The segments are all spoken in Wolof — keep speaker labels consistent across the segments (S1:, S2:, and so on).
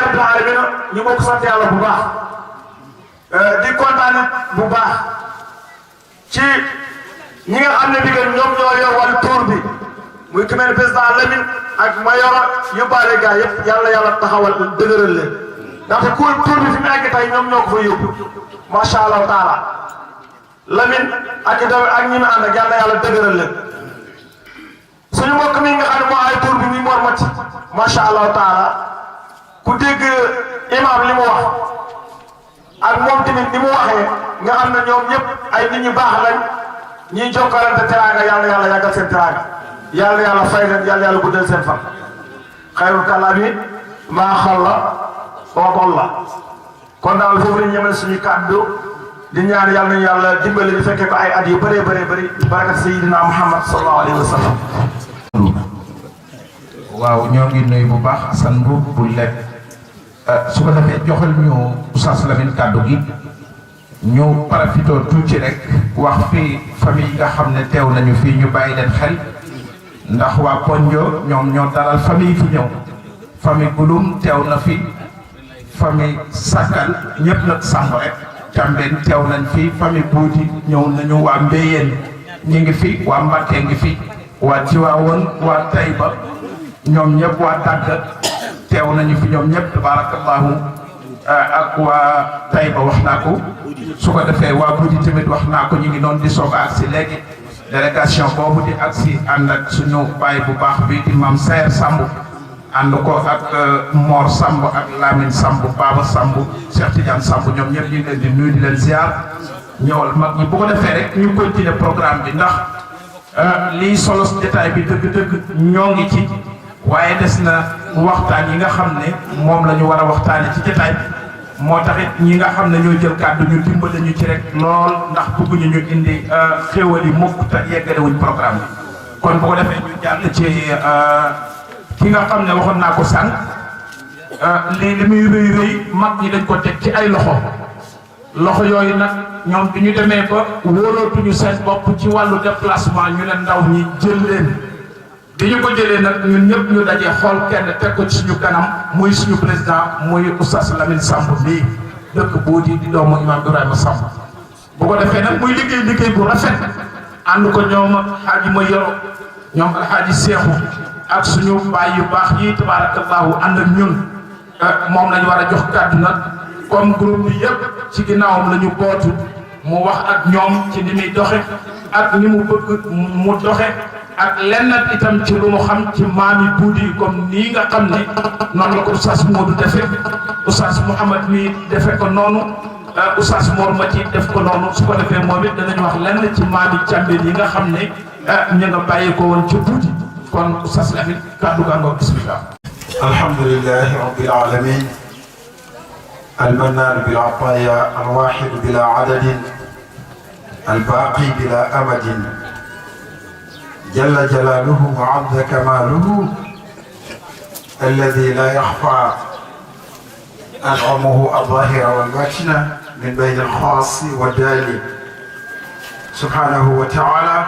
S1: rabbil alamin ñu bokk sant yàlla bu baax di kontaan bu baax ci ñi nga xam ne bi ñoom ñoo yor wàllu tour bi muy ku mel ne président Lamine ak Mayoro yóbbaale gaa yëpp yàlla taxawal dëgëral leen ndaxte ku tour bi fi mu egg tey ñoom ñoo ko fa yóbbu macha allah taala Lamine ak ñi mu ànd ak yàlla dëgëral leen suñu mbokk mi nga xam ne moo ay tour bi muy Mor Mati macha allah taala ku dégg imam li mu wax ak moom tamit ni mu waxee nga xam ne ñoom ñëpp ay nit ñu baax lañ ñiy jokkalante teraanga yàlla yàggal seen teraanga yàlla fay leen yàlla guddal seen fan xayrul kalaami maa xalla wa dalla kon daal foofu la ñu ñemale suñu kàddu di ñaan yàlla nañu yàlla dimbali ñu fekkee ko ay at yu bëree bëri barakat sayyidina Muhammad sallallahu alayhi wa sallam.
S2: waaw ñoo ngi nuyu bu baax Assane bu lekk su ko defee joxal ñu Oustaz Lamine kàddu gi ñu parafitoo tuuti rek wax fi famille yi nga xam ne teew nañu fii ñu bàyyi leen xel ndax waa Ponjo ñoom ñoo dalal famille fi ñëw famille Gouloum teew na fi famille Sakal ñëpp nag sàmm rek Cambeen teew nañ fi famille Buuti ñëw nañu waa Mbéyeen ñi ngi fi waa Mbakke ngi fi waa Tiwaawoon waa Tayba ñoom ñëpp waa Tàggat teew nañu fi ñoom ñëpp tabarakallahu ak waa Tayba wax naa ko su ko defee waa Buuti tamit wax naa ko ñu ngi doon di soog a agsi léegi délégation boobu di agsi ànd ak suñu baay bu baax bi di Mame Sayer Samb ànd ko ak Mor Samb ak Lamine Samb Baba Samb Cheikh Tidiane Samb ñoom ñëpp ñu ngi leen di nuyu di leen ziar ñëwal mag ñi bu ko defee rek ñu continuer programme bi ndax lii solo détail bi dëgg-dëgg ñoo ngi ci waaye des na waxtaan yi nga xam ne moom la ñu war a waxtaane ci détail moo taxit ñi nga xam ne ñoo jël kàddu ñu dimbale ñu ci rek lool ndax bëgguñu ñu indi xéwal yi mukk te yeggalewuñ programme bi kon bu ko defee ñu jàll ci ki nga xam ne waxoon naa ko sànq li muy rëy mag ñi dañ ko teg ci ay loxo yooyu nag ñoom bi ñu demee ba wóolootuñu seen bopp ci wàllu déplacement ñu ne ndaw ñi jël leen bi ñu ko jëlee nag ñun ñëpp ñu dajee xool kenn teg ko ci suñu kanam muy suñu président muy Oustaz Lamine Samb bii dëkk Buuti di doomu Imam Ibrahima Samb bu ko defee nag muy liggéey bu rafet ànd ko ñoom Xaaji Mayoro ñoom Alxaaji Seexu ak suñu baay yu baax yi tabarakallahu ànd ak ñun moom lañu war a jox kàddu nag comme groupe bi yëpp ci ginnaawam la ñu bootu mu wax ak ñoom ci ni muy doxe ak ni mu bëgg mu doxe ak lenn itam ci lu mu xam ci maami Buuti comme nii nga xam ne noonu la ko Oustaz Modou defe Oustaz Mouhamad mi defe ko noonu Oustaz Mor Mati def ko noonu su ko defee moom it danañ wax lenn ci maami Cambeen yi nga xam ne ñu nga bàyyi ko woon ci Buuti kon Oustaz Lamine kàddu gaa ngoog bismillah.
S3: alhamdulillahi rabbil alamin المنان بالعطايا الواحد بلا عدد الباقي بلا أمد جل جلاله وعظ كماله الذي لا يخفى أنعمه الظاهرة والباطنة من بين الخاص والدالي سبحانه وتعالى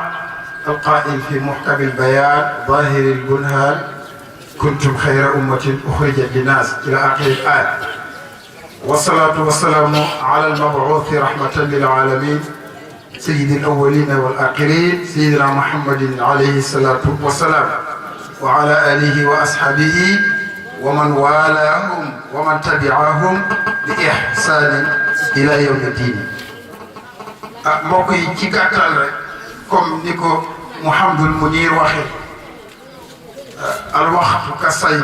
S3: القائل في محكم البيان ظاهر البنهان كنتم خير أمة أخرجت للناس إلى آخر الآية والصلاة والسلام على المبعوث رحمة للعالمين سيد الأولين والآخرين سيدنا محمد عليه الصلاة والسلام وعلى آله وأصحابه ومن والاهم ومن تبعهم بإحسان إلى يوم الدين موكي ci gàttal rek comme ni ko Mouhamadul Munir waxe al waxtu ka say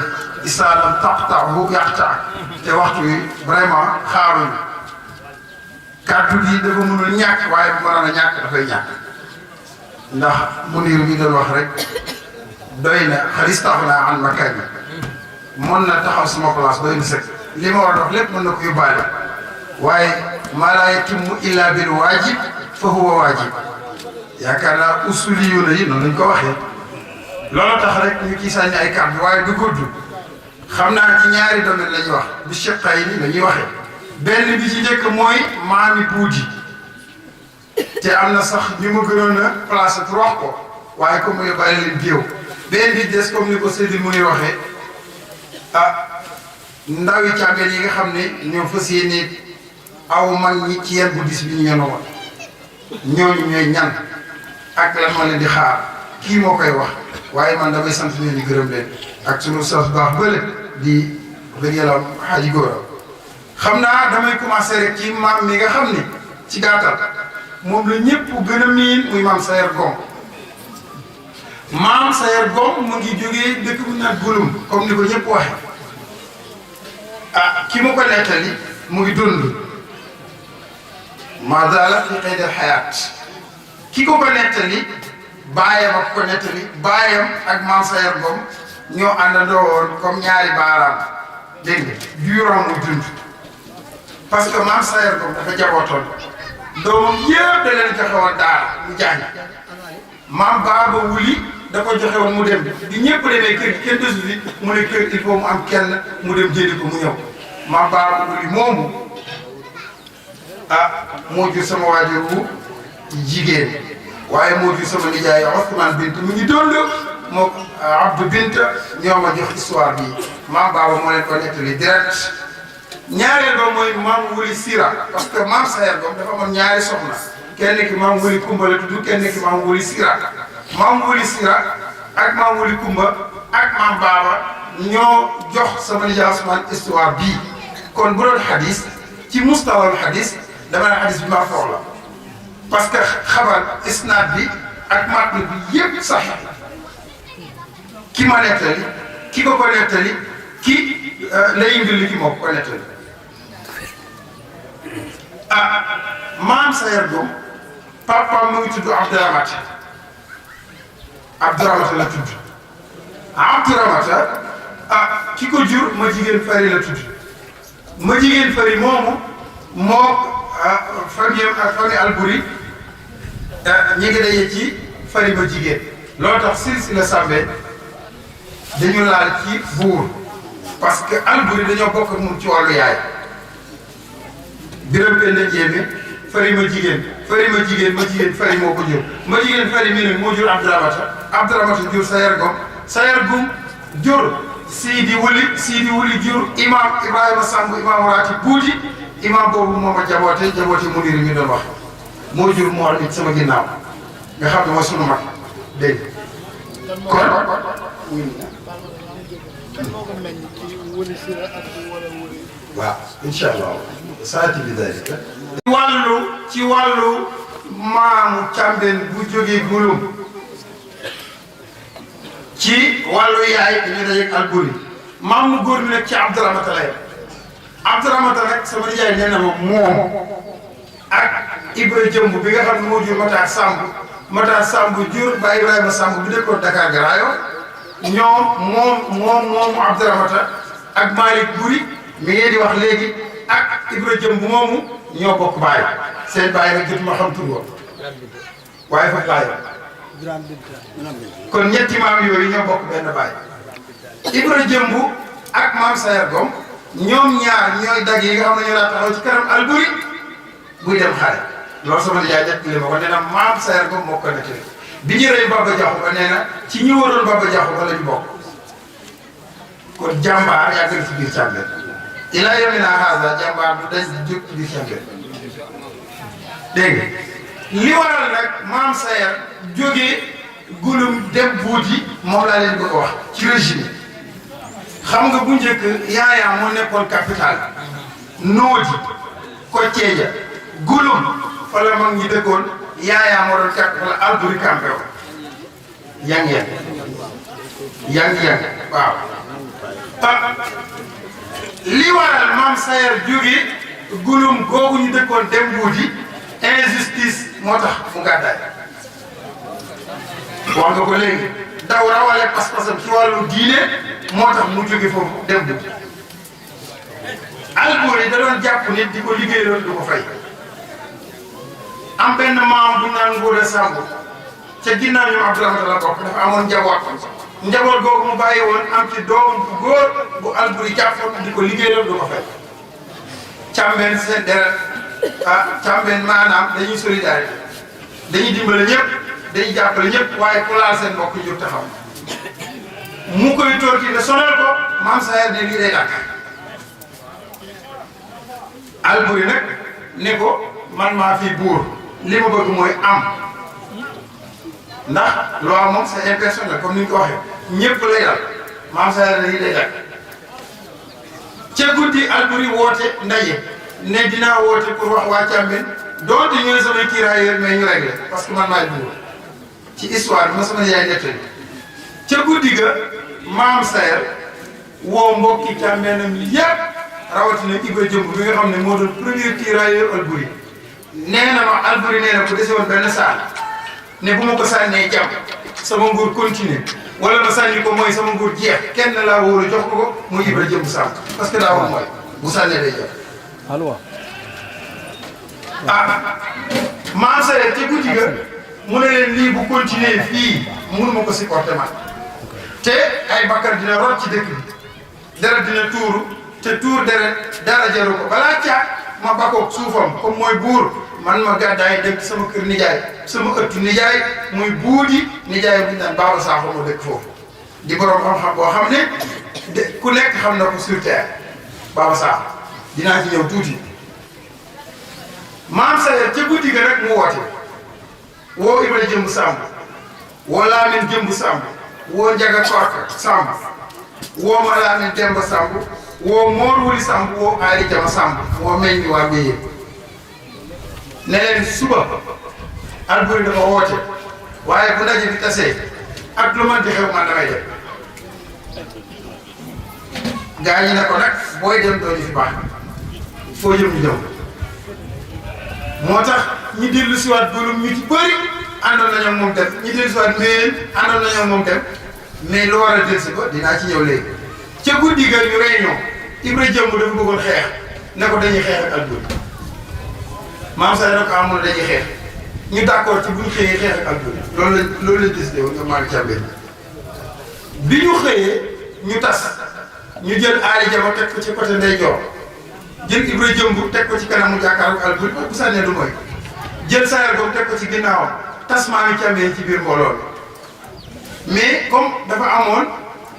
S3: isa lam taqta'hu yaqta'ak te waxtu yi vraiment xaaruñu kàddu gi dafa mënul ñàkk waaye bu mënoon a ñàkk dafay ñàkk ndax Munir mi doon wax rek doy na xalistaxnaa an makani mën na taxaw sama place doy na sëkk li ma war a dox lépp mën na ko yóbbaale waaye maa laa yatimmu illa bil waajib fa huwa waajib yaakaar naa usuliyuuna yi noonu lañ ko waxee loolu tax rek ñu ciy sànni ay kàddu waaye du gudd xam naa ci ñaari domaine la ñuy wax bi shiqqayni la ñuy waxee benn bi ci njëkk mooy maami Buuti te am na sax ñu ma gënoon a placé pour wax ko waaye comme mu yóbbaale leen géew benn bi des comme ni ko Seydou mu ngi waxee ndawi càmbeen yi nga xam ne ñoo fas yéene aw mag ñi ci yenn bu dis bi ñu yenoon ñooñu ñooy ñan ak lan ma leen di xaar kii moo koy wax waaye man damay sant leen di gërëm leen ak sunu sas baax bële di dëgg yàlla xaaji góora xam naa damay commencé rek ci maam mi nga xam ne ci gàttal moom la ñëpp gën a miin muy maam Sayer Gom maam Sayer Gom mu ngi jógee dëkk bu ñu naan Gouloum comme ni ko ñëpp waxe ah ki ma ko nettali mu ngi dund maa daala fi qaydil xayaat ki ko nettali baayam ak ko nettali baayam ak maam Sayer Gom ñoo àndandoo woon comme ñaari baaraam dégg nga durant muy dund parce que maam Sayer Gom dafa jabootoon doomam yëpp da leen joxe woon daara mu jàng maam Baaba Wuli da ko joxe woon mu dem di ñëpp demee kër gi kenn desu fi mu ne kër il faut mu am kenn mu dem jëli ko mu ñëw maam Baaba Wuli moomu ah moo jur sama waajur wu jigéen waaye moo jur sama nijaay Ousmane Bint mu ngi doon moo Abdou Bint ñoo ma jox histoire bi maam Baaba moo leen ko nettali direct ñaareel ba mooy maam Wuli Sira parce que maam Sayer Gom dafa amoon ñaari soxna kenn ki maam Wuli Kumba la tudd kenn ki maam Wuli Sira maam Wuli Sira ak maam Wuli Kumba ak maam Baaba ñoo jox sama nijaay Ousmane histoire bii kon bu doon xadis ci mustawal xadis dama ne xadis bi maa foog la parce que xabar isnaad bi ak matn bi yëpp sax ki ma nettali ki ko nettali ki lay indil ki moo ko nettali ah maam Sayer Gom papa mu ngi tudd Abdouramata la tudd Abdouramata ah ki ko jur ma jigéen fari la tudd ma jigéen fari moomu moo famille ak famille Alburi ñi ngi daje ci fari ma jigéen loolu tax silsila Sàmbe dañu laal ci buur parce que Alburi dañoo bokk ak moom ci wàllu yaay Biram Penda Njéeme fari ma jigéen fari moo ko jur ma jigéen fari mi ne moo jur Abdouramata jur Sayer Gom jur Sidi Wuli jur imam Ibrahima Samb imam Raati Buuti imam boobu moo ma jaboote Muniri mi doon wax moo jur moo nit sama ginnaaw nga xam ne mooy sunu mag dégg kon waaw incha allah saati bi dalika ci wàllu maamu càmbeen bu jógee Gouloum ci wàllu yaay dañu dajeeg Alburi maam mu góor mi nag ci Abdouramata lay Abdouramata nag sama nijaay nee na moom ak Ibra Jëmb bi nga xam ne moo jur Matar Samb jur ba Ibrahima Samb bi nekkoon Dakar Garaayo moom Abdouramata ak Malick Buri mi ngeen di wax léegi ak Ibra Jëmb moomu ñoo bokk baay seen baay nag jotuma xam tur woon waaye fa baay kon ñetti maam yooyu ñoo bokk benn baay Ibra Jëmb ak maam Sayer Gom ñoom ñaar ñooy dag yi nga xam ne ñoo daan taxaw ci kanam Alburi buy dem xare loolu sama nijaay nettali ma ko nee na maam Sayer Gom moo ko nettali bi ñu rey Baba Jaxu Ba nee na ci ñi waroon Baba Jaxu Ba la ñu bokk kon jàmbaar yàgg na ci biir Càmbeen ilaa yawmina haazaa jàmbaar du dañ jóg ci biir Càmbeen dégg nga li waral nag maam Sayer jógee Gouloum dem Buuti moom laa leen bëgg a wax ci régime xam nga bu njëkk Yaayaa moo nekkoon capital Noodi Kocceeja Gouloum fa la mag ñi dëkkoon Yaayaa moo doon capital Alburi campé woon yang waaw li waral maam Sayer jóge Gouloum googu ñu dëkkoon dem Buuti injustice moo tax mu gàddaay wax nga ko léegi daw rawale pas-pasam ci wàllu diine moo tax mu jóge foofu dem Buuti Alburi da doon jàpp nit di ko liggéeyaloon du ko fay am benn maam bu naan Ngóoda Samb ca ginnaaw ñoom Abdouramata la bokk dafa amoon njaboot googu mu bàyyi woon am ci doom bu góor bu Alburi jàppoon di ko liggéeyaloon du ko fay Càmbeen seen deret Càmbeen maanaam dañuy solidarité dañuy dimbale ñëpp dañuy jàppale ñëpp waaye ku laal seen mbokk jur taxaw mu koy torti ne sonal ko maam Sayer ne lii day dakk Alburi nag ne ko man maa fi buur li ma bëgg mooy am ndax loi moom c'est impersonnel comme ni ñu ko waxee ñëpp lay dal maam Sayer lii lay dal ca guddi Alburi woote ndaje ne dinaa woote pour wax waa Càmbeen doonte ñooy samay tirailleurs mais ñu réglé parce que man maay buur ci histoire bi ma sama yaay nettali ca guddi ga maam Sayer woo mbokki Càmbeenam yépp rawatina Ibra Jëmb bi nga xam ne moo doon premier tirailleur Alburi nee na ma Alburi nee na ko dese woon benn saal ne bu ma ko sànnee jàmm sama nguur continuer wala ma sànni ko mooy sama nguur jeex kenn laa wóor a jox ko muy Ibra Jëmb Samb parce que daa wax mooy bu sànnee day jàmm.
S4: allo.
S3: maam Sayer ca guddi ga mu ne leen lii bu continuer fii mënuma ko supporter man te ay bakkar dina rot ci dëkk bi deret dina tuuru te tuur deret dara jaru ko balaa caat ma bakkoog suufam comme mooy buur man ma gàddaay dëkk sama kër nijaay sama ëttu nijaay muy buudi nijaay bu ñu naan Baba Sakho ma dëkk foofu di borom xam-xam boo xam ne de ku nekk xam na ko sur terre Baba Sakho dinaa ci ñëw tuuti maam Sayer ca guddi ga rek mu woote woo Ibra Jëmb Samb woo Laamin Jëmb Samb woo Njaga Korka Samb woo ma Laamin Demba Samb woo Mor Wuli Samb woo Ali Jama Samb woo meññ waa Mbéyeen ne leen suba Alburi dafa woote waaye bu ndaje bi tasee ak lu mënti xew man damay dem gaa ñi ne ko nag booy dem doo ñu fi baax foo jëm ñu jëm moo tax ñi dellu si waat gëlum ñu ci bëri àndoon nañoo moom dem ñi dellu si waat Mbéyeen àndoon nañoo moom dem mais lu war a dellu si ba dinaa ci ñëw léegi ca guddi ga ñu réunion Ibra Jëmb dafa bëggoon xeex ne ko dañuy xeex ak Alburi maam Sayer ne ko amul dañuy xeex ñu d'accord ci bu ñu xëyee xeex ak Alburi loolu lañ décidé woon ñoom maa ngi Càmbeen bi ñu xëyee ñu tas ñu jël Ali Jama teg ko ci côté ndeyjoor jël Ibra Jëmb teg ko ci kanamu jàkkaaru Alburi bu sànnee du mooy jël Sayer boobu teg ko ci ginnaawam tas maa ngi Càmbeen ci biir mbooloo mais comme dafa amoon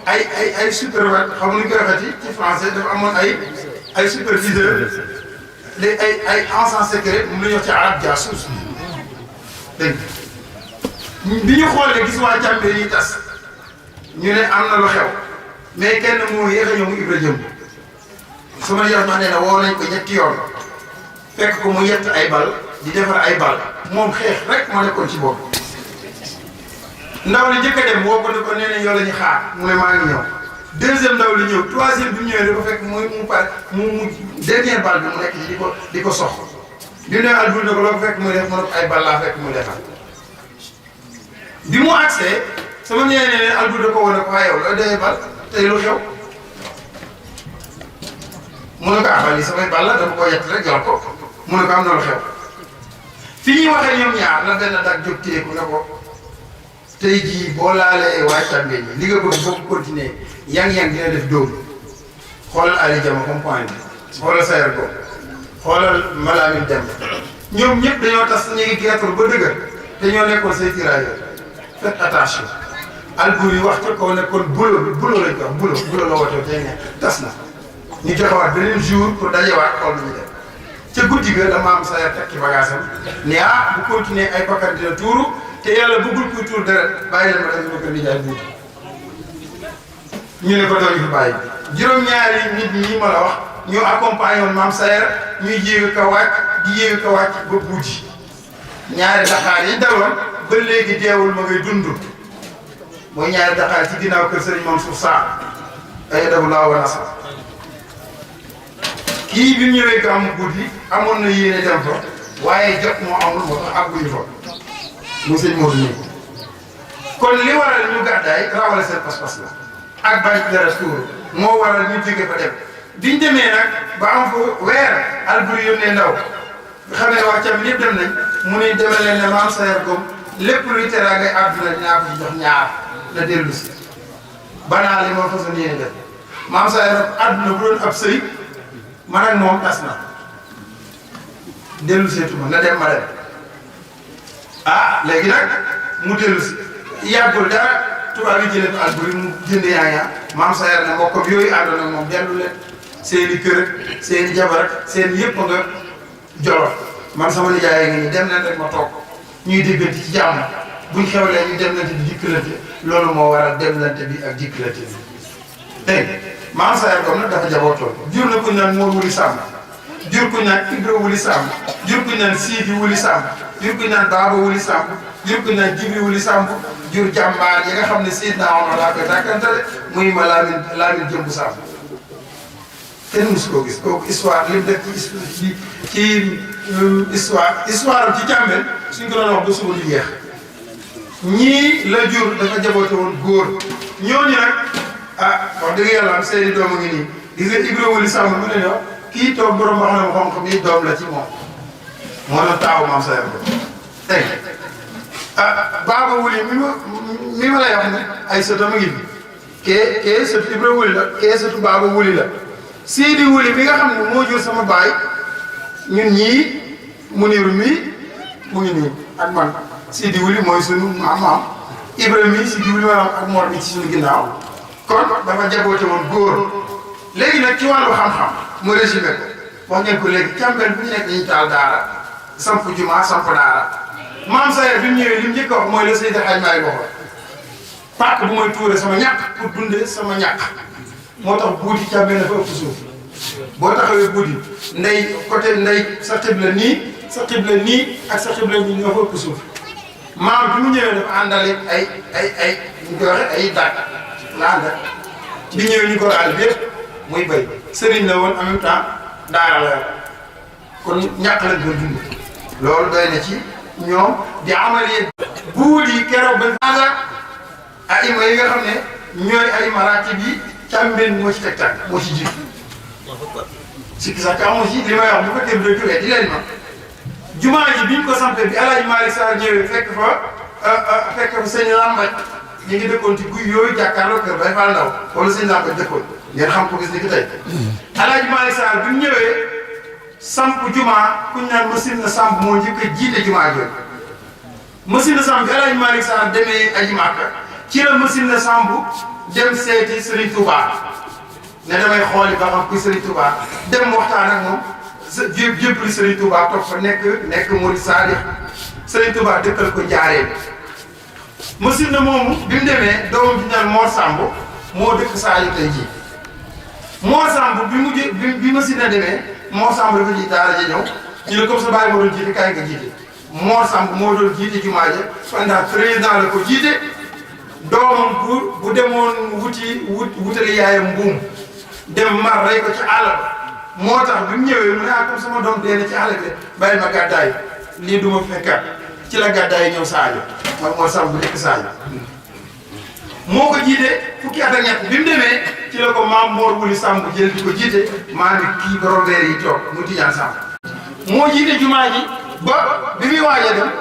S3: ay superviseur xam nga nu ñu koy waxati ci français dafa amoon ay superviseur ay agents secrets mu la ñu wax ci arab jaasuus dégg bi ñu xoolee gis waa Càmbeen yi tas ñu ne am na lu xew mais kenn moo yéex a ñëw mu Ibra Jëmb sama yaram ma nee na woo nañ ko ñetti yoon fekk ko mu yett ay bal di defar ay bal moom xeex rek moo nekkoon ci bopp ndaw li njëkk a dem woo ko ne ko nee nañ yow la ñu xaar mu ne maa ngi ñëw deuxième ndaw li ñëw troisième bi mu ñëwee dafa fekk mu dernière balle bi mu nekk ci di ko sox bi mu ne Alburi ne ko loo ko fekk muy def mu ne ko ay bal laa fekk muy defal bi mu agsee sama ñëwee ne leen Alburi da ko wane ko waa yow looy doyee bal tey lu xew mu ne ko bal yi samay bal la dama ko yett rek yor ko mu ne ko am na lu xew fi ñuy waxee ñoom ñaar la benn dag jóg téyeku ne ko tey jii boo laalee waa Càmbeen yi li nga bëgg boo ko continuer yang-yang dina def dóom xoolal Ali Jama comme point bi xoolal Sayer boobu xoolal Malaamin Dem ñoom ñëpp dañoo tas ñu ngi gerte ba dëgër te ñoo nekkoon say tirailleurs faites attention Alburi wax ca kaw ne kon bulo lañ ko wax bulo la wootee tey ne tas na ñu joxewaat beneen jour pour dajewaat xool lu ñu def ca guddi ga la maam Sayer teg ci bagaasam ne bu continuer ay bakkan dina tuuru te yàlla bëggul kuy tuur deret bàyyi leen ma dem ñu ko nijaay buuti ñu ne ko doon fi bàyyi juróom-ñaari nit ñi ma la wax ñu accompagné woon maam Sayer ñuy yéeg ka wàcc di yéeg ka wàcc ba buuti ñaari Dakar yi daloon ba léegi deewul ma ngay dund mooy ñaari Dakar ci ginnaaw kër Serigne Mansour Sarr ay dabu laa wa nasar kii bi mu ñëwee gàmmu guddi amoon na yéene dem fa waaye jot moo amul moo tax àgguñu fa mu sëñ Modou nii kon li waral ñu gàddaay rawale seen pas-pas la ak bañ dara tuur moo waral ñu jóge fa dem biñ demee nag ba am fa weer Alburi yónnee ndaw nga xam ne waa Càmbeen yëpp dem nañ mu ne demee leen ne maam Sayer Gom lépp luy teraangay àdduna dinaa ko ci jox ñaar la dellu si banaa li moo façon yéene def maam Sayer àdduna bu doon ab sëy man ak moom tas na dellu seetuma na dem ma dem léegi nag mu dellu si yàggul dara tubaab yi jëlee ko Alburi mu jënd yaa maam Sayer ne mbokkam yooyu àndoon ak moom dellu leen seen i kër seen i jabar seen yëpp nga Jolof man sama nijaay ngi nii dem leen rek ma toog ñuy déggante ci jàmm buñ xewlee ñu demlante di dikkalante loolu moo waral demlante bi ak dikkalante bi dégg maam Sayer Ngom nag dafa jabootoon jur na ku ñu naan Mor Wuli Samb jur ku ñu naan Ibra Wuli Samb jur ku ñu naan Sidi Wuli Samb jur ku ñu naan Baba Wuli Samb jur ku ñu naan Jibri Wuli Samb jur jàmbaar yi nga xam ne Seydina Omar laa koy dàkkantale muy ma Laamin Jëmbu Samb kenn musu koo gis kooku histoire li mu def ci histoire ci Càmbeen suñ ko doon wax ba suba du jeex ñii la jur dafa jaboote woon góor ñooñu nag wax dëgg yàlla am seeni doom a ngi nii gis nga Ibra Wuli Samb mu ne ne kii toog borom wax na ma xam-xam ni doom la ci moom moo doon taawu maam Sayer ko dégg Baba Wuli mi ma lay wax ne ay sëtam a ngi fi kee sëtu Ibra Wuli la kee sëtu Baba Wuli la Sidi Wuli bi nga xam ne moo jur sama baay ñun ñii Muniru mi mu ngi nii ak man Sidi Wuli mooy sunu maam Ibrahima mi Sidi Wuli maanaam ak Mor mi ci sunu ginnaaw kon dafa jaboote woon góor léegi nag ci wàllu xam-xam mu résumé ko wax ngeen ko léegi Càmbeen bu ñu nekk dañuy taal daara samp juma samp daara maam Sayer bi mu ñëwee li mu njëkk a wax mooy la Seydi Hadj Maay waxoon pàkk bu may tuure sama ñàkk pour dundee sama ñàkk moo tax buuti Càmbeen dafa ëpp suuf boo taxawee buuti ndey côté ndey sa xibla nii sa xibla nii ak sa xibla nii ñoo fa ëpp suuf maam bi mu ñëwee dafa àndale ay ñu koy waxee ay daaj la àndal bi ñëwee ñu ko raal bi yëpp muy béy sëriñ la woon en même temps daara la kon ñàkk lañ doon dund loolu doy na ci ñoom di amalee buut yi keroog ba asa ayima yi nga xam ne ñooy ay maratib yi Càmbeen moo ci teg tànk moo ci jiitu sikki sax ka amoo ci li may wax bu ko déglu jógee di leen ma jumaa ji biñ ko sampee bi El Hadj Malick Sarr ñëwee fekk fa sëñ Lambaj ñu ngi dëkkoon ci guy yooyu jàkkaarloo kër Baye Fall Ndaw wala sëñ Lambaj dëkkoon ngeen xam ko gis ni ki tey El Hadj Malick Sarr bi mu ñëwee samp jumaa kuñ naan machine na samp moo njëkk a jiite jumaa jooju machine na samp bi El Hadj Malick Sarr demee aji Màkka ci la machine na samp dem seeti Serigne Touba ne damay xooli ba xam kuy Serigne Touba dem waxtaan ak moom jébbali Serigne Touba toog fa nekk Murid Saadix Serigne Touba dëkkal ko Njaaréem machine na moomu bi mu demee doomam bi ñu naan Mor Samb moo dëkk Sadio tey jii Mor Samb bi machine na demee Mor Samb dafa ji daara ja ñëw ñu ne comme sa bàyyi moo doon jiite kaay nga jiite Mor Samb moo doon jiite jumaa ja pendant 13 ans la ko jiite doomam bu demoon wutali yaayam mbuum dem mar rey ko ci àll moo tax bi mu ñëwee mu ne comme sama doom dee na ci àll bi bàyyi ma gàddaay lii du ma fekkat ci la gàddaay ñëw Sadio mooy Mor Samb bu nekk Sadio moo ko jiite fukki at ak ñett bi mu demee ci la ko maam Mor Wuli Samb jël di ko jiite maa ngi kii borom weer yi toog mu Tijaan Samb moo jiite jumaa ji ba bi muy waaj a dem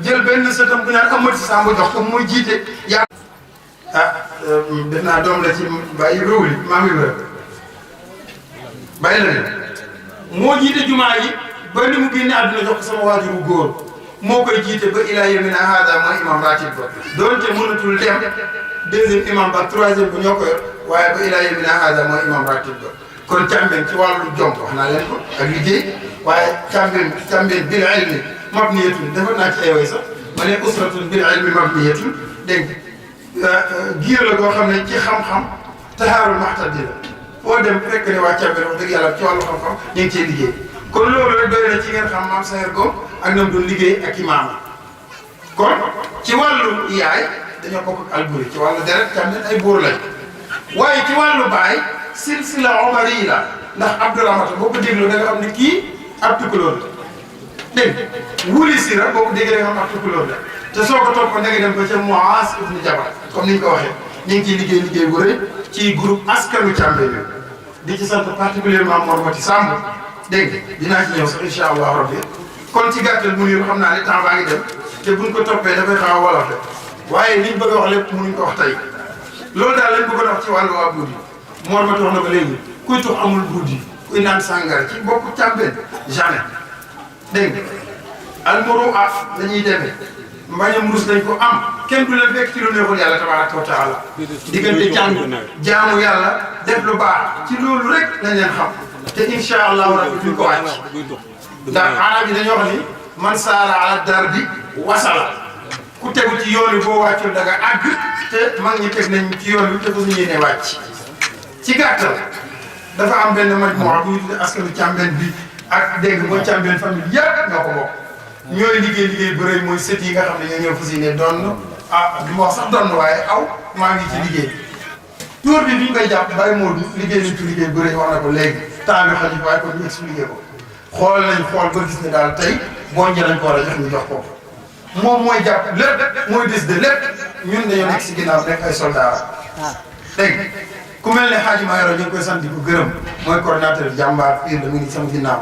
S3: jël benn sëtam bu naan Amady Samb jox ko mooy jiite yaa def naa doom la ci Baye Ibra Wuli maam Ibra bàyyi la ne moo jiite jumaa yi ba ni mu génne àdduna jox ko sama waajuru góor moo koy jiite ba ilaa yawmina haada mooy imam ratib ba doonte mënatul dem deuxième imam ba troisième bu ñoo ko yor waaye ba ilaa yawmina haada mooy imam ratib ba kon Càmbeen ci wàllu jom wax naa leen ko ak liggéey waaye Càmbeen bil ilmi mabniyatun defar naa ci ay way sax ma ne usratun bil ilmi mabniyatun dégg giir la goo xam ne ci xam-xam tahaarul maxtadi la foo dem fekk ne waa Càmbeen wax dëgg yàlla ci wàllu xam-xam ñu ngi cee liggéey kon loolu rek doy na ci ngeen xam maam Sayer Ngom ak ñoom doon liggéey ak imaam kon ci wàllu yaay dañoo bokk ak Alburi ci wàllu deret Càmbeen ay buur lañ waaye ci wàllu baay silsila omari la ndax Abdouramata boo ko dégloo da nga xam ne kii ab tukulóor la dégg Wuli Sira boo ko déggee da nga xam ab tukulóor la te soo ko toppoon da nga dem ba ca Muaas ibnu Jabal comme ni ñu ko waxee ñu ngi ciy liggéey bu rëy ci groupe askanu Càmbeen di ci sant particulièrement Mor Mati Samb dégg nga dinaa ci ñëw sax incha allah rabbi kon ci gàttal mu xam naa ne temps baa ngi dem te buñ ko toppee dafay xaw a wolof de waaye liñ bëgg a wax lépp mënuñ ko wax tey loolu daal lañ bëgg a wax ci wàllu waa Buudi Mor Mati wax na ko léegi kuy tux amul Buudi kuy naan sàngara ci bokku Càmbeen jamais dégg nga almuru la ñuy demee mbañam rus dañ ko am kenn du la fekk ci lu neexul yàlla tabaraka wa taala diggante jàng jaamu yàlla def lu baax ci loolu rek lañ leen xam te incha allahu rabbi duñ ko wàcc ndax arab yi dañoo wax ni man saara ala darbi wasala ku tegu ci yoon wi boo wàccul da nga àgg te mag ñi teg nañ ci yoon wi te bu ñu yéene wàcc ci gàttal dafa am benn majmuwa bu ñu tuddee askanu càmbeen bi ak dégg mooy càmbeen famille yëpp ñoo ko bokk ñooy liggéey bu rëy mooy sët yi nga xam ne ñoo ñëw fas yéene doon du ma wax sax doon waaye aw maa ngi ci liggéey tuur bi ñu koy jàpp Baye Modou liggéey nañ ci liggéey bu rëy wax na ko léegi temps bi xajul waaye kon ñu expliqué ko xool nañ xool ba gis ne daal tey boo njëriñ lañ ko war a jox ñu jox ko moom mooy jàpp lépp mooy décidé lépp ñun dañoo nekk si ginnaaw nekk ay soldats dégg ku mel ne Hadji Mayoro ñu ngi koy sant di ko gërëm mooy coordinateur jàmbaar pire la mu ngi sama ginnaaw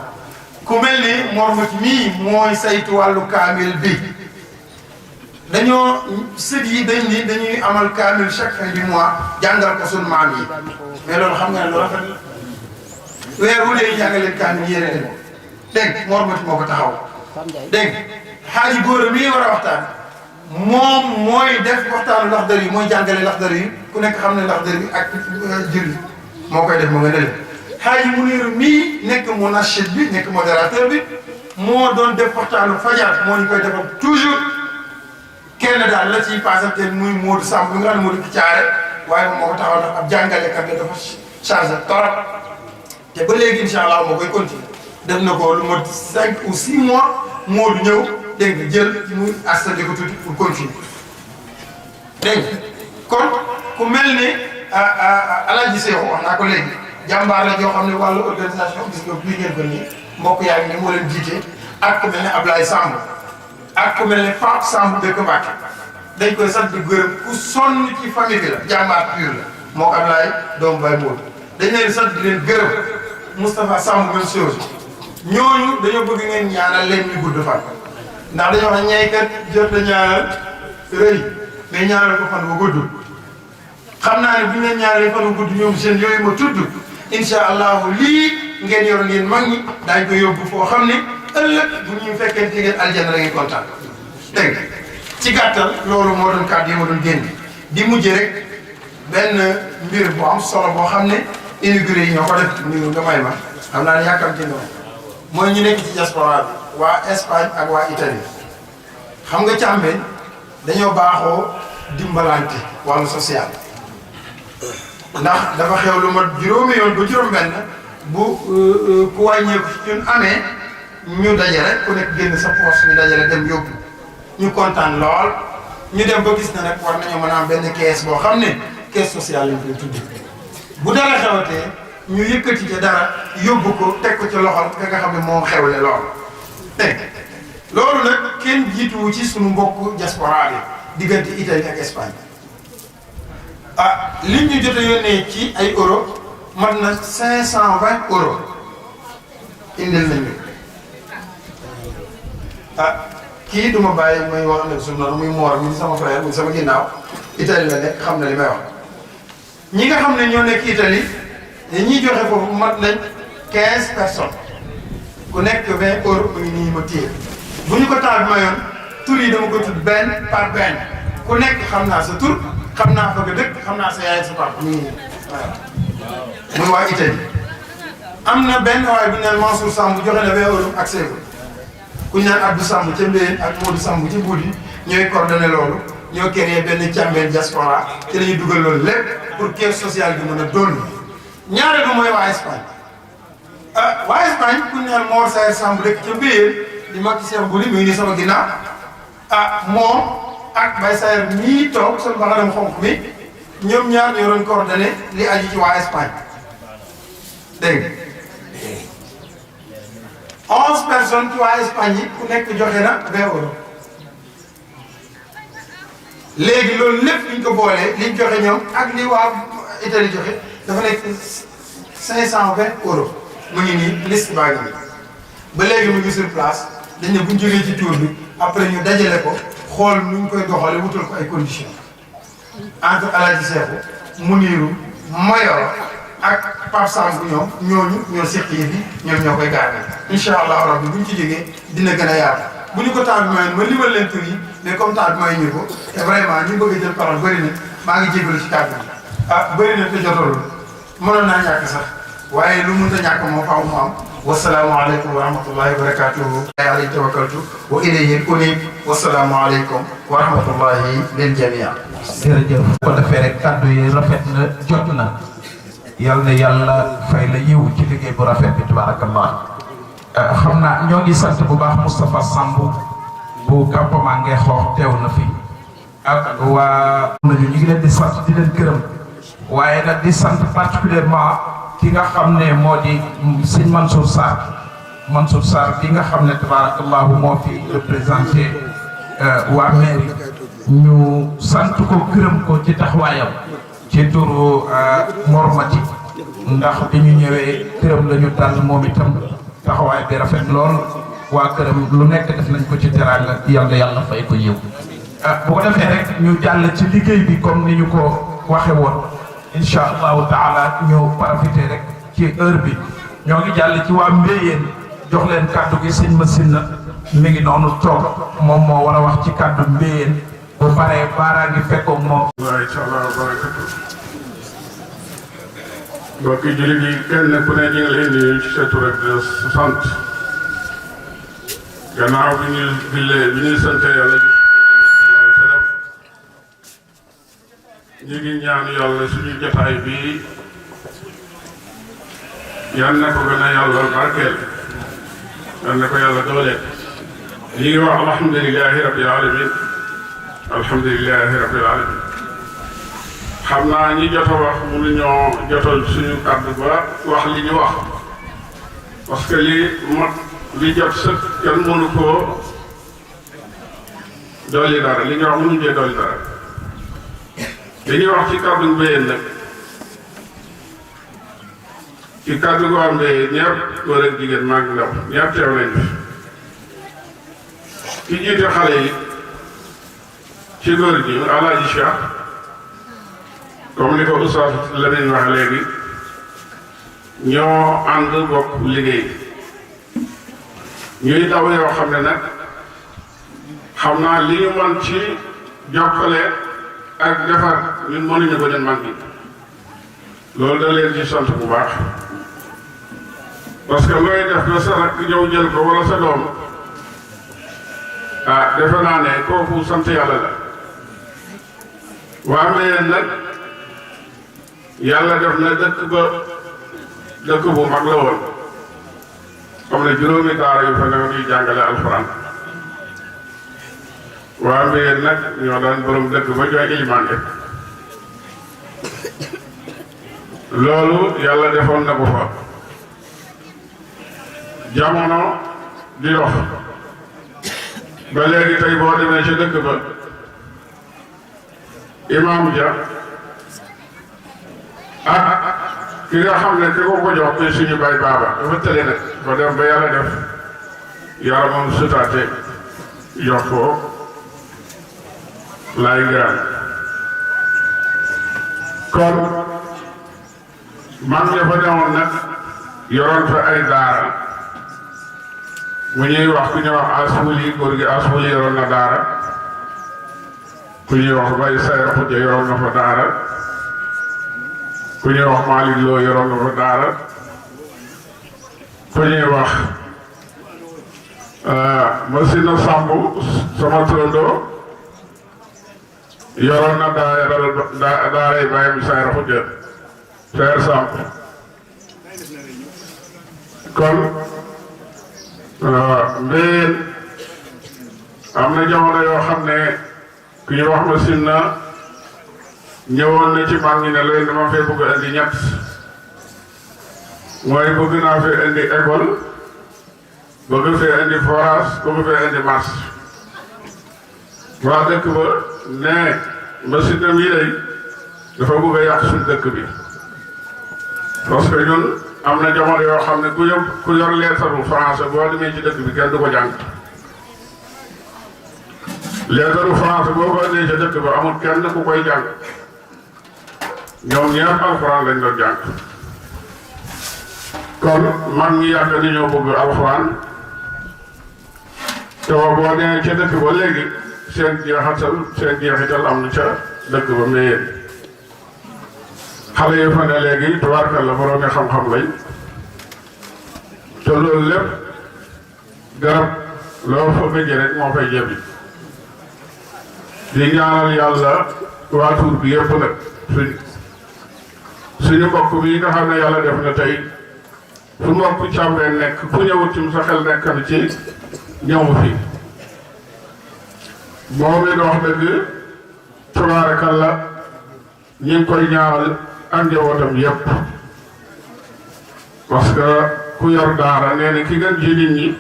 S3: ku mel ni Mor Mati mii mooy saytu wàllu kaamil bi dañoo sët yi dañuy amal kaamil chaque fin du mois jàngal ko sunu maam yi mais loolu xam nga ne lu rafet la weer wu dee jàngaleen kaamil yéene leen ko dégg Mor Mati moo ko taxaw dégg Hadji Góora mii war a waxtaan moom mooy def waxtaanu Laxdari yi mooy jàngale Laxdari yi ku nekk xam ne Laxdari yi ak julli moo koy def moo nga ne Hadji Muniru mii nekk munashid bi nekk modérateur bi moo doon def waxtaanu fajar moo ñu koy defal toujours kenn daal la ciy passante muy Modou Samb bi nga xam ne moo dëkk Caare waaye moom moo ko taxaw ndax ab jàngalekat la dafa chargé torop te ba léegi incha allah moo koy continuer def na ko lu mot 5 ou 6 mois Modou ñëw dégg nga jël muy astade ko tuuti pour continuer dégg kon ku mel ni Alaaji Seexu wax naa ko léegi jàmbaar la joo xam ne wàllu organisation gis nga bii ngeen ko nii mbokk yaa ngi ne moo leen jiite ak ku mel ne Ablaye Samb ak ku mel ne Pape Samb dëkk Mbacke dañ koy sant di gërëm ku sonn ci famille bi la jàmbaar pur la moo ko Ablaye doomu Baye Modou dañ leen sant di leen gërëm Moustapha Samb même chose ñooñu dañoo bëgg ngeen ñaanal leen ñu gudd fan ndax dañoo wax ñaykat jot la ñaanal rëy mais ñaanal ko fan bu gudd xam naa ne bu ñu leen ñaanalee fan bu gudd ñoom jeunes yooyu ma tudd incha allahu lii ngeen yor ngeen mag ñi daañu ko yóbbu foo xam ne ëllëg bu ñu fekkee ci ngeen aljana da ngeen kontaan dégg nga ci gàttal loolu moo doon kàddu yi ma doon génn di mujjee rek benn mbir bu am solo boo xam ne immigré yi ñoo ko def niru nga may ma xam naa ne yàkkamti na mooy ñu nekk ci diaspora bi waa Espagne ak waa Italie xam nga càmbeen dañoo baaxoo dimbalante wàllu social ndax dafa xew lu ma juróomi yoon ba juróom-benn bu ku wàññeeku ci ñun amee ñu daje rek ku nekk génn sa poche ñu daje rek dem yóbbu ñu kontaan lool ñu dem ba gis na nag war nañoo mën a am benn kees boo xam ne kees sociale lañ koy tudd bu dara xewatee ñu yëkkati ca dara yóbbu ko teg ko ci loxol ka nga xam ne moo xewle lool teg loolu nag kenn jiituwu ci suñu mbokk diaspora bi diggante Italie ak Espagne li ñu jot a yónnee ci ay euro mat na 520 euros indil nañu kii du ma bàyyi may wax ne suñu noonu muy Mor muy sama frère muy sama ginnaaw Italie la nekk xam na li may wax ñi nga xam ne ñoo nekk Italie ñi joxe foofu mat nañ 15 personnes ku nekk 20 euros mu ngi nii ma téye bu ñu ko taal bi mayoon tur yi dama ko tudd benn par benn ku nekk xam naa sa tur xam naa fa nga dëkk xam naa sa yaay sa papa mu ngi nii waaw muy waa Italie am na benn waaye bu ñu naan Mansour Samb joxe na 20 euros ak seego ku ñu naan Abdou Samb ca Mbéyeen ak Modou Samb ci Boudi ñooy coordonné loolu ñoo créé benn càmbeen diaspora ci la ñuy dugal loolu lépp pour caisse sociale bi mën a doon ñaareel bi mooy waa Espagne waa Espagne ku ñu naan Mor Sayer Samb dëkk ca Mbéyeen di mag ci Cheikh Boudi mu ngi nii sama ginnaaw moom ak Baye Sayer mii toog seen baxanam xonq mi ñoom ñaar ñoo doon coordonné li aju ci waa Espagne dégg nga 11 personnes ci waa Espagne yi ku nekk joxe na 20 euros léegi loolu lépp liñ ko boolee liñ joxe ñoom ak li waa Italie joxe dafa nekk 520 euros mu ngi nii liste baa ngi nii ba léegi mu ngi sur place dañ ne bu ñu jógee ci tour bi après ñu dajale ko xool nu ñu koy doxalee wutal ko ay conditions entre Alaaji Seexu Muniru Mayoro ak Pape Samb ñoom ñoo seq yi bi ñoom ñoo koy gardé incha allah rabbi bu ñu ci jógee dina gën a yaatu bu ñu ko temps bi mayoon ma limal leen tur yi mais comme temps bi mayuñu ko te vraiment ñu bëgg a jël parole bëri na maa ngi jégalu ci kàddu gi bëri na te jotoon mënoon naa ñàkk sax waaye lu mënta ñàkk moom faaw mu am wasalaamualeykum wa rahmatullahi wa barakatuhu alayhi tawakkaltu wa ilayhi unib wasalaamualeykum wa rahmatullahi lil jamia
S2: jërëjëf ko defee rek kàddu yi rafet na jot na yal na yàlla fay la yiw ci liggéey bu rafet bi tabarakallah xam naa ñoo ngi sant bu baax Moustapha Samb bu campement ngay xoox teew na fi ak waa nañu ñu ngi leen di sant di leen gërëm waaye nag di sant particulièrement ki nga xam ne moo di sëñ Mansour Sarr bi nga xam ne tabarakallahu moo fi représenté waa mairie ñu sant ko gërëm ko ci taxawaayam ci turu Mormati ndax bi ñu ñëwee këram la ñu dal moom itam taxawaay bi rafet lool waa këram lu nekk def nañ ko ci teraanga yàlla fay ko yiw bu ko defee rek ñu jàll ci liggéey bi comme ni ñu ko waxe woon incha allahu taala ñu profité rek ci heure bi ñoo ngi jàll ci waa Mbéyeen jox leen kàddu gi sëñ Masina mi ngi noonu toog moom moo war a wax ci kàddu Mbéyeen bu paree baaraa ngi fekkoog moom.
S4: waaleykum salaam wa barakatu. mbokki jullit yi kenn ku ne ñu ngi leen di ci sa tur ak sa sant gannaaw bi ñuy sant yàlla ñu ngi ñaan yàlla suñu jotaay bi yal na ko gën a yàlla barkeel yal na ko yàlla dooleel ñu ngi wax alhamdulilahi rabbil alamin alhamdulilahi rabbil alamin xam naa ñi jot a wax mënuñoo jotal suñu kàddu ba wax li ñu wax parce que li jot sëkk kenn mënu koo dolli dara li ñu wax mënuñu cee dolli dara dañuy wax ci kàddu Mbéyeen nag ci kàddu goo xam ne ñëpp góor ak jigéen maa ngi ndaw ñëpp teew nañ fi ki jiite xale yi ci góor gi Alaaji Cheikh comme ni ko Oustaz Lamine wax léegi ñoo ànd bokk liggéey ñuy daw yoo xam ne nag xam naa li ñu mën ci jokkale ak defar ñun mënuñu ko ñun man gi loolu da leen ci sant bu baax parce que looy def na sa rakk ñëw jël ko wala sa doom defe naa ne kooku sant yàlla la waa Mbéyeen nag yàlla def na dëkk bu mag la woon comme ne juróomi daara yu fa ne ñuy jàngale alxuraan waa Mbéyeen nag ñoo daan borom dëkk ba jooy ilimaan loolu yàlla defoon na ko fa jamono di dox ba léegi tey boo demee ci dëkk ba imaam ja ki nga xam ne ki ko jox kuy suñu bay baaba dafa tële nag ba dem ba yàlla def yaramam sutaate jox ko laay ngiraan kon mag ña fa newoon nag yoroon fa ay daara mu ñuy wax ku ñuy wax aswuli góor gi aswuli yoroon na daara ku ñuy wax bay sayra xujja yoroon na fa daara ku ñuy wax Malick Lo yoroon na fa daara ku ñuy wax Masina Samb sama turandoo yoroon na daaray bàyyam sayra xujja Seer Samb kon Mbéyeen am na jamono yoo xam ne ku ñu wax Masina ñëwoon na ci mag ñi ne leen dama fee bëgg indi ñett mooy bëgg naa fee indi école bëgg fee indi forage bëgg fee indi marché waa dëkk ba ne Masina mii day dafa bëgg a yàq suñu dëkk bi parce que ñun am na jamono yoo xam ne ku yor lettre bu français boo demee ci dëkk bi kenn du ko jàng lettre bu français boo ko indee ci dëkk ba amul kenn ku koy jàng ñoom ñëpp alxuraan lañ doon jàng kon mag ñi yàgg ni ñoo bëgg alxuraan te boo nee ca dëkk ba léegi seen jeexital am na ca dëkk ba mbéyeen xale yi fa ne léegi tubaarkalla boroomi xam-xam lañ te loolu lépp garab loo fa bëggee rek moo fay jëbi di ñaanal yàlla waa Tuur bi yëpp nag suñu mbokk bi nga xam ne yàlla def na tey fu mbokk càmbeen nekk ku ñëwut ci sa xel nekk na ci ñëw fi moom it wax dëgg tabaarakalla ñi ngi koy ñaanal ak njabootam yëpp parce que ku yor daara nee na ki gën ci nit ñi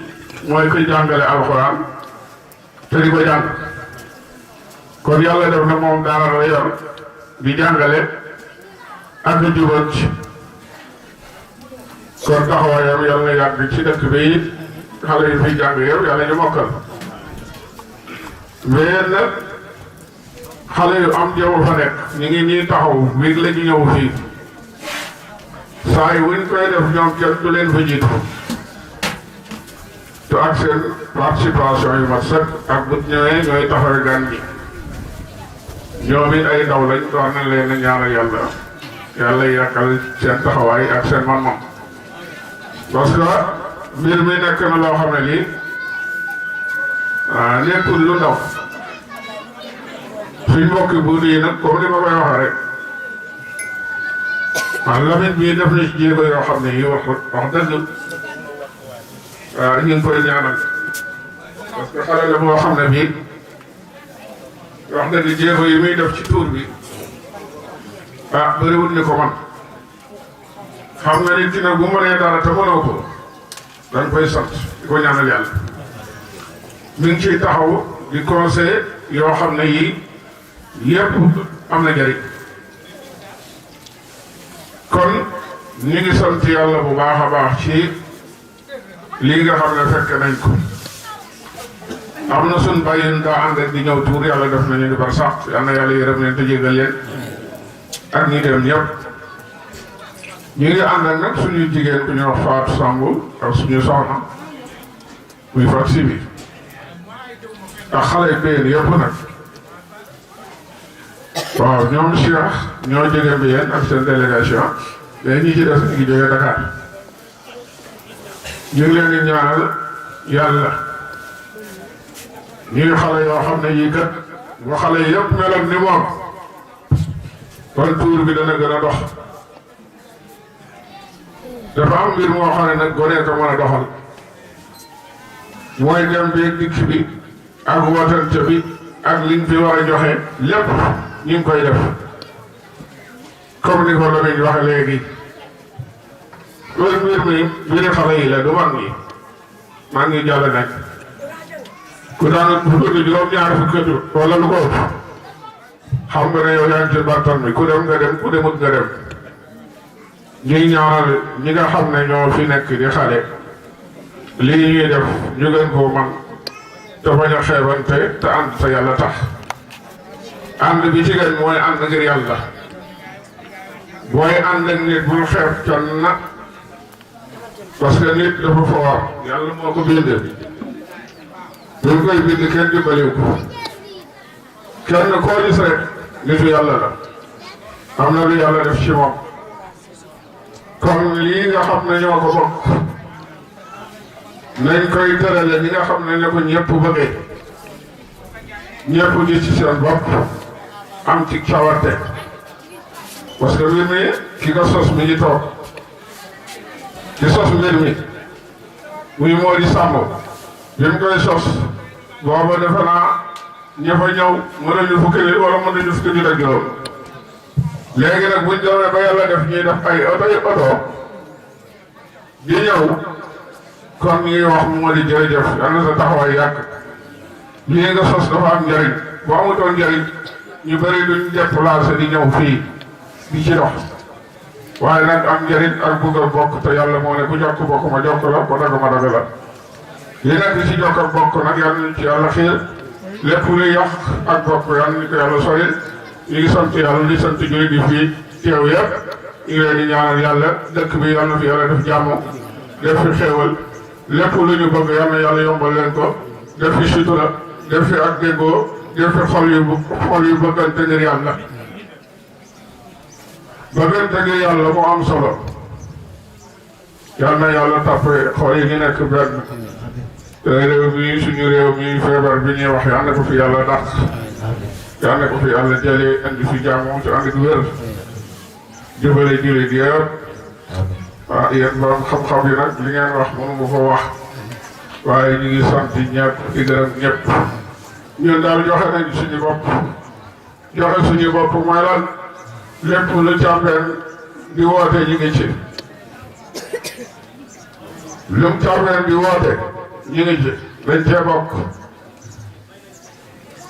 S4: mooy koy jàngale alxuraan te di ko jàng kon yàlla def na moom daara la yor di jàngale ak di jubal ci kon taxawaayam yàlla na yàgg ci dëkk bi it xale yi fi jàng yow yàlla ñu mokkal mais nag xale yu am jaww fa nekk ñu ngi nii taxaw mi la ñu ñëw fii saa yi wuñ koy def ñoom kenn du leen fa jiitu te ak seen participation yu mat sëkk ak bu ñëwee ñooy taxawe gan gi ñoom it ay ndaw lañ wax nañ leen a ñaanal yàlla yàlla yàqal seen taxawaay ak seen man-man parce que mbir mi nekk na loo xam ne lii nekkul lu ndaw suñ mbokki buur yi nag comme ni ma koy waxee rek Lamine bii def na ci jéego yoo xam ne yi wax dëgg ñu ngi koy ñaanal parce que xale la moo xam ne bii wax dëgg jéego yi muy def ci tuur bi bëriwul ni ko man xam nga nit ki nag bu mënee dara te mënoo ko dañ koy sant di ko ñaanal yàlla mi ngi ciy taxaw di conseil yoo xam ne yii yépp am na njëriñ kon ñu ngi sant yàlla bu baax a baax ci lii nga xam ne fekk nañ ko am na suñ bàyyin daa ànd ak di ñëw tuur yàlla def nañu di bar sax yal na yàlla yërëm leen te jégal leen ak ñi dem ñëpp ñu ngi ànd ak nag suñuy jigéen ku ñuy wax Fatou Samb ak suñu soxna muy Fatou Sibi ak xale béyeen yëpp nag waaw ñoom Cheikh ñoo jóge Mbéyeen ak seen délégation mais ñi ci des ñu ngi jóge Dakar ñu ngi leen di ñaanal yàlla ñuy xale yoo xam ne yii kat bu xale yëpp meloon ni moom kon tuur bi dana gën a dox dafa am mbir moo xam ne nag gone ko mën a doxal mooy dem bi dikk bi ak wootante bi ak liñ fi war a joxe lépp ñu ngi koy def comme ni ko Lamine waxe léegi loolu mbir mi mbiri xale yi la du mag ñi maa ngi jàll nag ku daan fukki juróom-ñaar fukki wala lu ko ëpp xam nga ne yow yaa ngi ci bartan bi ku dem nga dem ku demut nga dem ñuy ñaanal ñi nga xam ne ñoo fi nekk di xale lii ñuy def ñu gën koo man te bañ a xeebante te ànd te yàlla tax ànd bi ci gën mooy ànd ngir yàlla booy ànd ak nit bul xeeb con na parce que nit dafa foor yàlla moo ko bindee buñ koy bind kenn dimbaliw ko kenn koo gis rek nitu yàlla la am na lu yàlla def ci moom kon lii nga xam ne ñoo ko bokk nañ koy tërale ñi nga xam ne ne ko ñëpp bëggee ñëpp gis ci seen bopp am ci cawarte parce que mbir mi ki ko sos mi ngi toog di sos mbir mi muy moo di sàmm bi mu koy sos booba defe naa ña fa ñëw mënuñu fukki nit wala mënuñu fukki nit ak juróom léegi nag buñ demee ba yàlla def ñuy def ay oto di ñëw kon ñuy wax moo di jërëjëf yal na sa taxawaay yàgg lii nga sos dafa am njëriñ bu amutoon njëriñ ñu bëri duñ déplacé di ñëw fii di ci dox waaye nag am njëriñ ak bëgg a bokk te yàlla moo ne ku jokk bokk ma jokk la ko dagg ma dagg la li nag di ci jokk ak bokk nag yal nañ ci yàlla xiir lépp luy yàq ak bokk yal nañ ko yàlla sori ñu ngi sant yàlla di sant jullit di fii teew yëpp ñu ngi leen di ñaanal yàlla dëkk bi yal na fi yàlla def jàmm def fi xéewal lépp lu ñu bëgg yal na yàlla yombal leen ko def fi sutura def fi ak déggoo def fi xol yu bëggante ngir yàlla bëggante ngir yàlla mu am solo yal na yàlla tàppe xol yi ñu nekk benn réew mi suñu réew mi feebar bi ñuy wax yal na ko fi yàlla dàq yal na ko fi yàlla jëlee indi fi jàmm ci ànd ak wér jëbale jullit yëpp ah yéen borom xam-xam yi nag li ngeen wax mënu ma ko wax waaye ñu ngi sant ñëpp di gërëm ñëpp ñun daal joxe nañ suñu bopp mooy lan lépp lu càmbeen di woote ñu ngi ci lu càmbeen di woote ñu ngi ci dañ cee bokk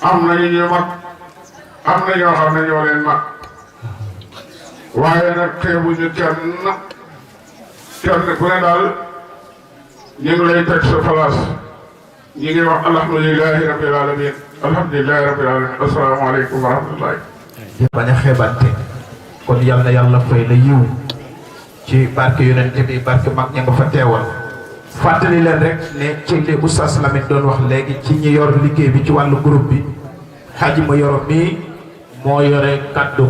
S4: am nañu ñu mag am na ñoo xam ne ñoo leen mag waaye nag xeebuñu kenn ku ne daal ñu ngi lay teg sa place ñu ngi wax alhamdulilahi rabbil alamin alhamdulilahi rabbil alamin asalaamaaleykum wa rahmatullahi
S2: bañ a xeebante kon yal na yàlla fay la yiw ci barke yonent bi barke mag ña nga fa teewal fàttali leen rek ne ci li Oustaz Lamine doon wax léegi ci ñi yor liggéey bi ci wàllu groupe bi xaji ma yoro mii moo yore kaddu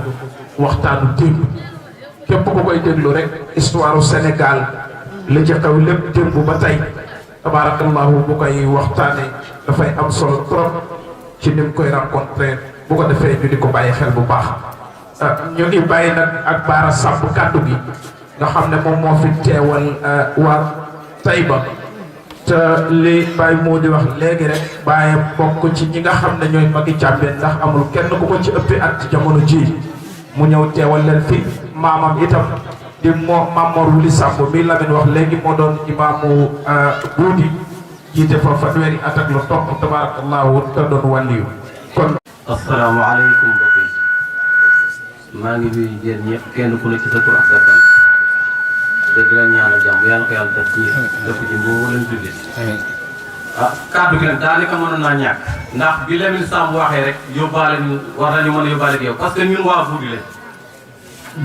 S2: waxtaanu démb képp ku koy déglu rek histoire u Sénégal la ca kaw lépp démb ba tey tabarakallahu bu koy waxtaane dafay am solo trop ci ni mu koy rencontré bu ko defee ñu di ko bàyyi xel bu baax ñu ngi bàyyi nag ak Baara Samb kàddu gi nga xam ne moom moo fi teewal waa Taïba te li Baye moo di wax léegi rek Baye bokk ci ñi nga xam ne ñooy magi càmbeen ndax amul kenn ku ko ci ëppi at ci jamono ji mu ñëw teewal leen fi maamam itam di Mamor Wuli Samb mi Lamine wax léegi moo doon imaamu Buudi jiite fa fanweeri at ak lu topp tabarakallahu te doon wàlliyu kon
S5: asalaamaaleykum mbokk yi maa ngi nuyu yéen ñëpp kenn ku ne ci sa tur ak sa sant te di leen ñaanal jàmm yàlla ko yàlla def ci def ci mboolem jullit kàddu gi nag daanaka mënoon naa ñàkk ndax bi Lamine Samb waxee rek yóbbaale ñu war nañu mën a yóbbaale ak yow parce que ñun waa Buudi lañ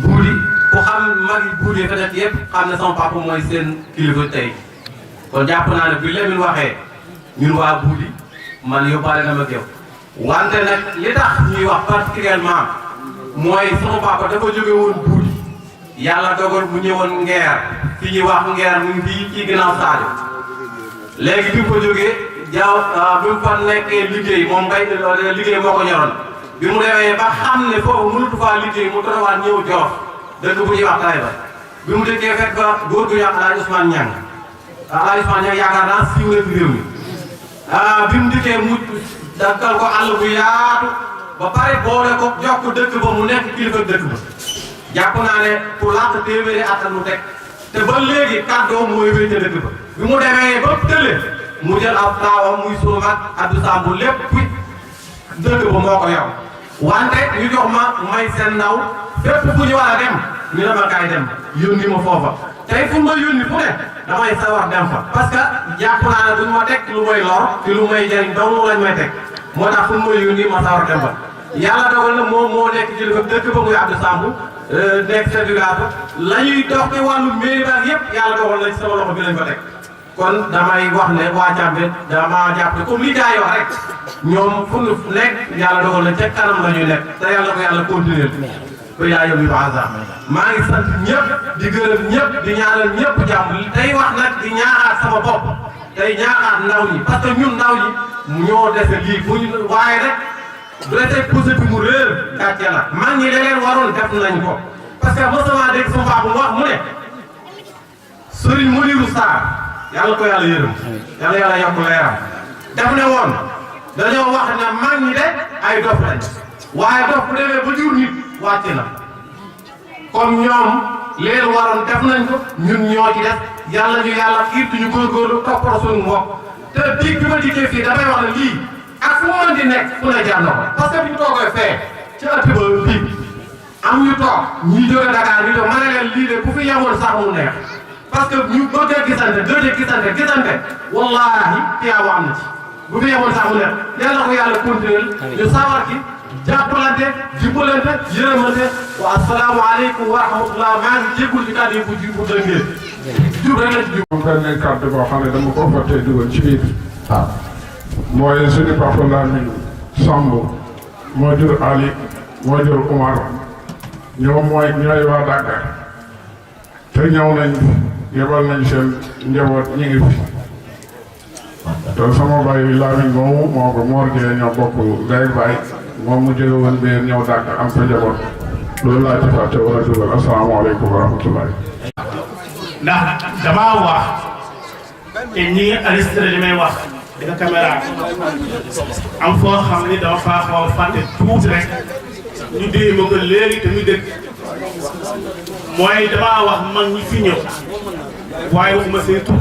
S5: Buudi ku xam mag yi Buudi fa nekk yëpp xam ne sama papa mooy seen kilifa tey kon jàpp naa ne bi Lamine waxee ñun waa Buudi man yóbbaale na ma ak yow wante nag li tax ñuy wax particulièrement mooy sama papa dafa jóge woon Buudi yàlla dogal mu ñëwoon Ngeer fi ñuy wax Ngeer mu ngi fii ci ginnaaw Sadio léegi bi mu ko jógee jaaw bi mu fa nekkee liggéey moom mbay liggéey moo ko ñoroon bi mu demee ba xam ne foofu mënatu faa liggéey mu doon ñëw Joof dëkk bu ñuy wax Taïba bi mu dëkkee fekk ba góor gu ñu wax Alaaji Ousmane Niang Alaaji Ousmane Niang yaakaar naa siiw na fi réew mi bi mu dikkee mu dakkal ko àll bu yaatu ba pare boole ko jox ko dëkk ba mu nekk kilifa dëkk ba jàpp naa ne pour làq téeméeri at mu teg te ba léegi kàddoom mooy wéy ca dëkk ba bi mu demee ba tële mu jël ab taawam muy sunu mag Abdou Samb lépp dëkk ba moo ko yor wante ñu jox ma may seen ndaw fépp fu ñu war a dem ñu ne ma kaay dem yónni ma foofa tey fu ma yónni fu ne damay sawar dem fa parce que jàpp naa ne duñ ma teg lu may lor te lu may jëriñ dong lañ may teg moo tax fu ma yónni ma sawar dem fa yàlla dogal na moom moo nekk ci dëkk ba muy Abdou Samb nekk chef du village la ñuy dox ci wàllu mairie ba yëpp yàlla dogal na ci sama loxo bi lañ ko teg kon damay wax ne waa Càmbeen dama jàpp ne comme li gars yi wax rek ñoom fu ñu nekk yàlla dogal na ca kanam la ñuy nekk te yàlla ko yàlla continuer ba yaa yom yi ba hasard maa ngi sant ñëpp di gërëm ñëpp di ñaanal ñëpp jàmm tey wax nag di ñaaxaat sama bopp tey ñaaxaat ndaw ñi parce que ñun ndaw ñi ñoo dese lii bu ñu waaye rek bu dee tey posé bi mu réer gàcce la mag ñi leneen waroon def nañ ko parce que mosama dégg sama papa mu wax mu ne Sëriñ Muniru Sarr yàlla ko yàlla yërëm yàlla yokk leeram def ne woon dañoo wax ne mag ñi de ay dof lañ waaye dof bu demee ba jur nit wàcc na comme ñoom leen waroon def nañ ko ñun ñoo ci def yàlla ñu yàlla xiirtu ñu góorgóorlu toppatoo suñu mbokk te diig bi ma dikkee fii damay wax ne lii ak fu mu mën di nekk fu ne jar na ko parce que bi ñu toogee fee ci ëtt ba diig am ñu toog ñi jóge Dakar ñu toog ma ne leen lii de bu fi yemoon sax mu neex parce que ñu bëgg a gisante wallaahi tiyaabu am na ci bu fi yemoon sax mu neex yàlla ko yàlla continuer ñu sawar ci jàppalante jubbalante yërëmante wa asalaamaaleykum wa rahmatullah maa ngi jéggul ci kàddu yi bu dëngee jub rek la ci jub
S4: benn kàddu boo xam ne dama ko fàttee dugal ci biir
S2: waaw
S4: mooy suñu papa Lamine Samb moo jur Ali moo jur Umar ñoom ñooy waa Dakar te ñëw nañ yebal nañ seen njaboot ñu ngi fi te sama baay Lamine moomu moo ko Mor Gueye ñoo bokk ndey baay moom mu jóge woon biir ñëw Dakar am fa njaboot loolu laa ci fàtte war a dugal asalaamaaleykum wa rahmatullahi.
S6: ndax damaa wax te ñi ngi enregistré li may wax di nga caméra am foo xam ni dama faa xaw a fàtte tuuti rek ñu dee ma ko léegi te muy dëgg mooy damaa wax mag ñi fi ñëw waaye waxuma seen tur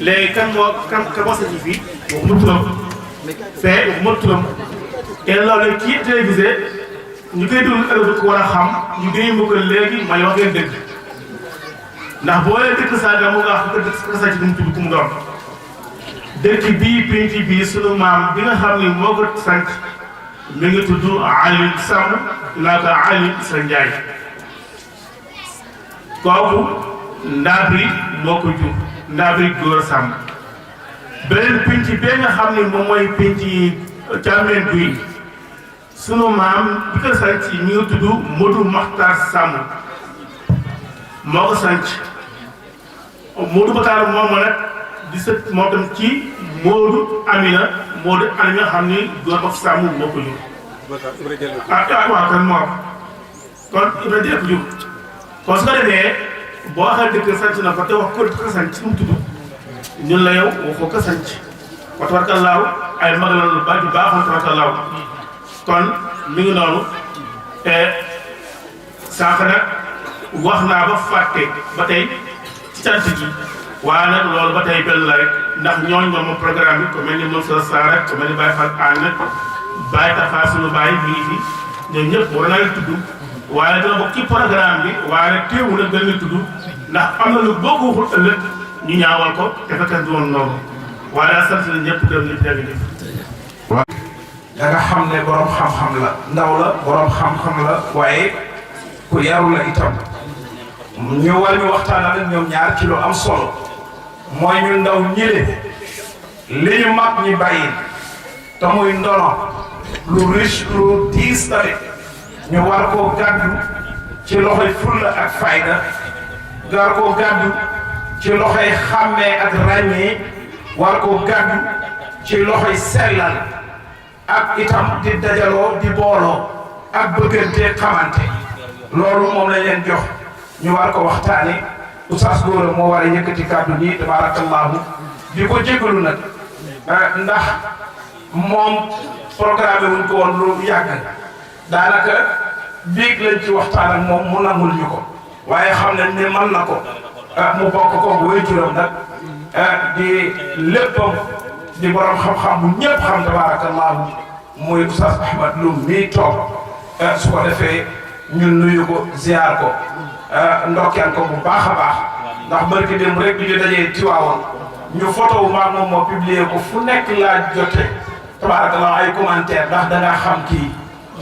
S6: léegi kan moo sa ci fii waxuma turam fee waxuma turam te loolu kii télévisé ñu koy déglu ëllëg ko war a xam ñu dee ma ko léegi may wax ngeen dëgg ndax boo leen dëkk saaga mu nga wax ko dëkk sa ci mu tudd ku mu doon dëkk bii penc bii sunu maam bi nga xam ni moo ko sant mi ngi tudd Aliou Samb naa ko Aliou Sa Njaay kooku Ndabri moo ko jur Ndabri Góor Samb beneen penc bee nga xam ni moom mooy penc càmmeen bi sunu maam bi ko sant mi ngi tudd Modou Makhtar Samb moo ko sant Modou Makhtar moom nag di sët moo tam ci Modou Amina Modou Amina xam ni góor ba Samb moo ko jur waaw kan moo kon Ibrahima di ko jur kon su ko defee boo waxee dëkk sant na ko te wax ko sant mu tudd ñun la yow waxoo ko sant wa tabarakallaahu ay mag la lu baax ju baaxoon tabarakallaahu kon mi ngi noonu sànq nag wax naa ba fàtte ba tey ci cant gi waaye nag loolu ba tey benn la rek ndax ñooñu moom programme bi ku mel ni Moussa Sarr rek ku mel ni Baye Fall Anne Baye Tafa sunu Baye mi ngi fi ñoom ñëpp war naa leen tudd waaye dina bokk ci programme bi waaye nag teewul nag dañuy tudd ndax am na lu boo ko waxul ëllëg ñu ñaawal ko te fekk du woon noonu waaye daal sant nañ ñëpp gërëm ñëpp jërëjëf.
S2: waaw da nga xam ne borom xam-xam la ndaw la borom xam-xam la waaye ku yaru la itam. ñu war ñu waxtaanal ak ñoom ñaar ci lu am solo mooy ñu ndaw ñële li ñu mag ñi bàyyi te muy ndono lu riche lu diis tamit ñu war koo gàddu ci loxoy fulla ak fayda war koo gàddu ci loxoy xàmmee ak ràññee war koo gàddu ci loxoy sellal ak itam di dajaloo di booloo ak bëggante xamante loolu moom lañ leen jox ñu war ko waxtaane Oustaz Gora moo war a yëkkati kàddu nii tabarakallahu di ko jégalu nag ndax moom programme wuñ ko woon lu yàgg daanaka biig lañ ci waxtaan ak moom mu nangul ñu ko waaye xam nañ ne mën na ko mu bokk ko bu waajuram nag di léppam di borom xam-xam bu ñëpp xam tabarakallahu muy Oustaz Ahmad Loum mii toog su ko defee ñun nuyu ko ziar ko ndokkeel ko bu baax a baax ndax barki démb rek bi ñu dajee Tiwaawoon ñu photo wu maag moom moo publié ko fu nekk laa jote tabarakallah ay commentaire ndax da ngaa xam kii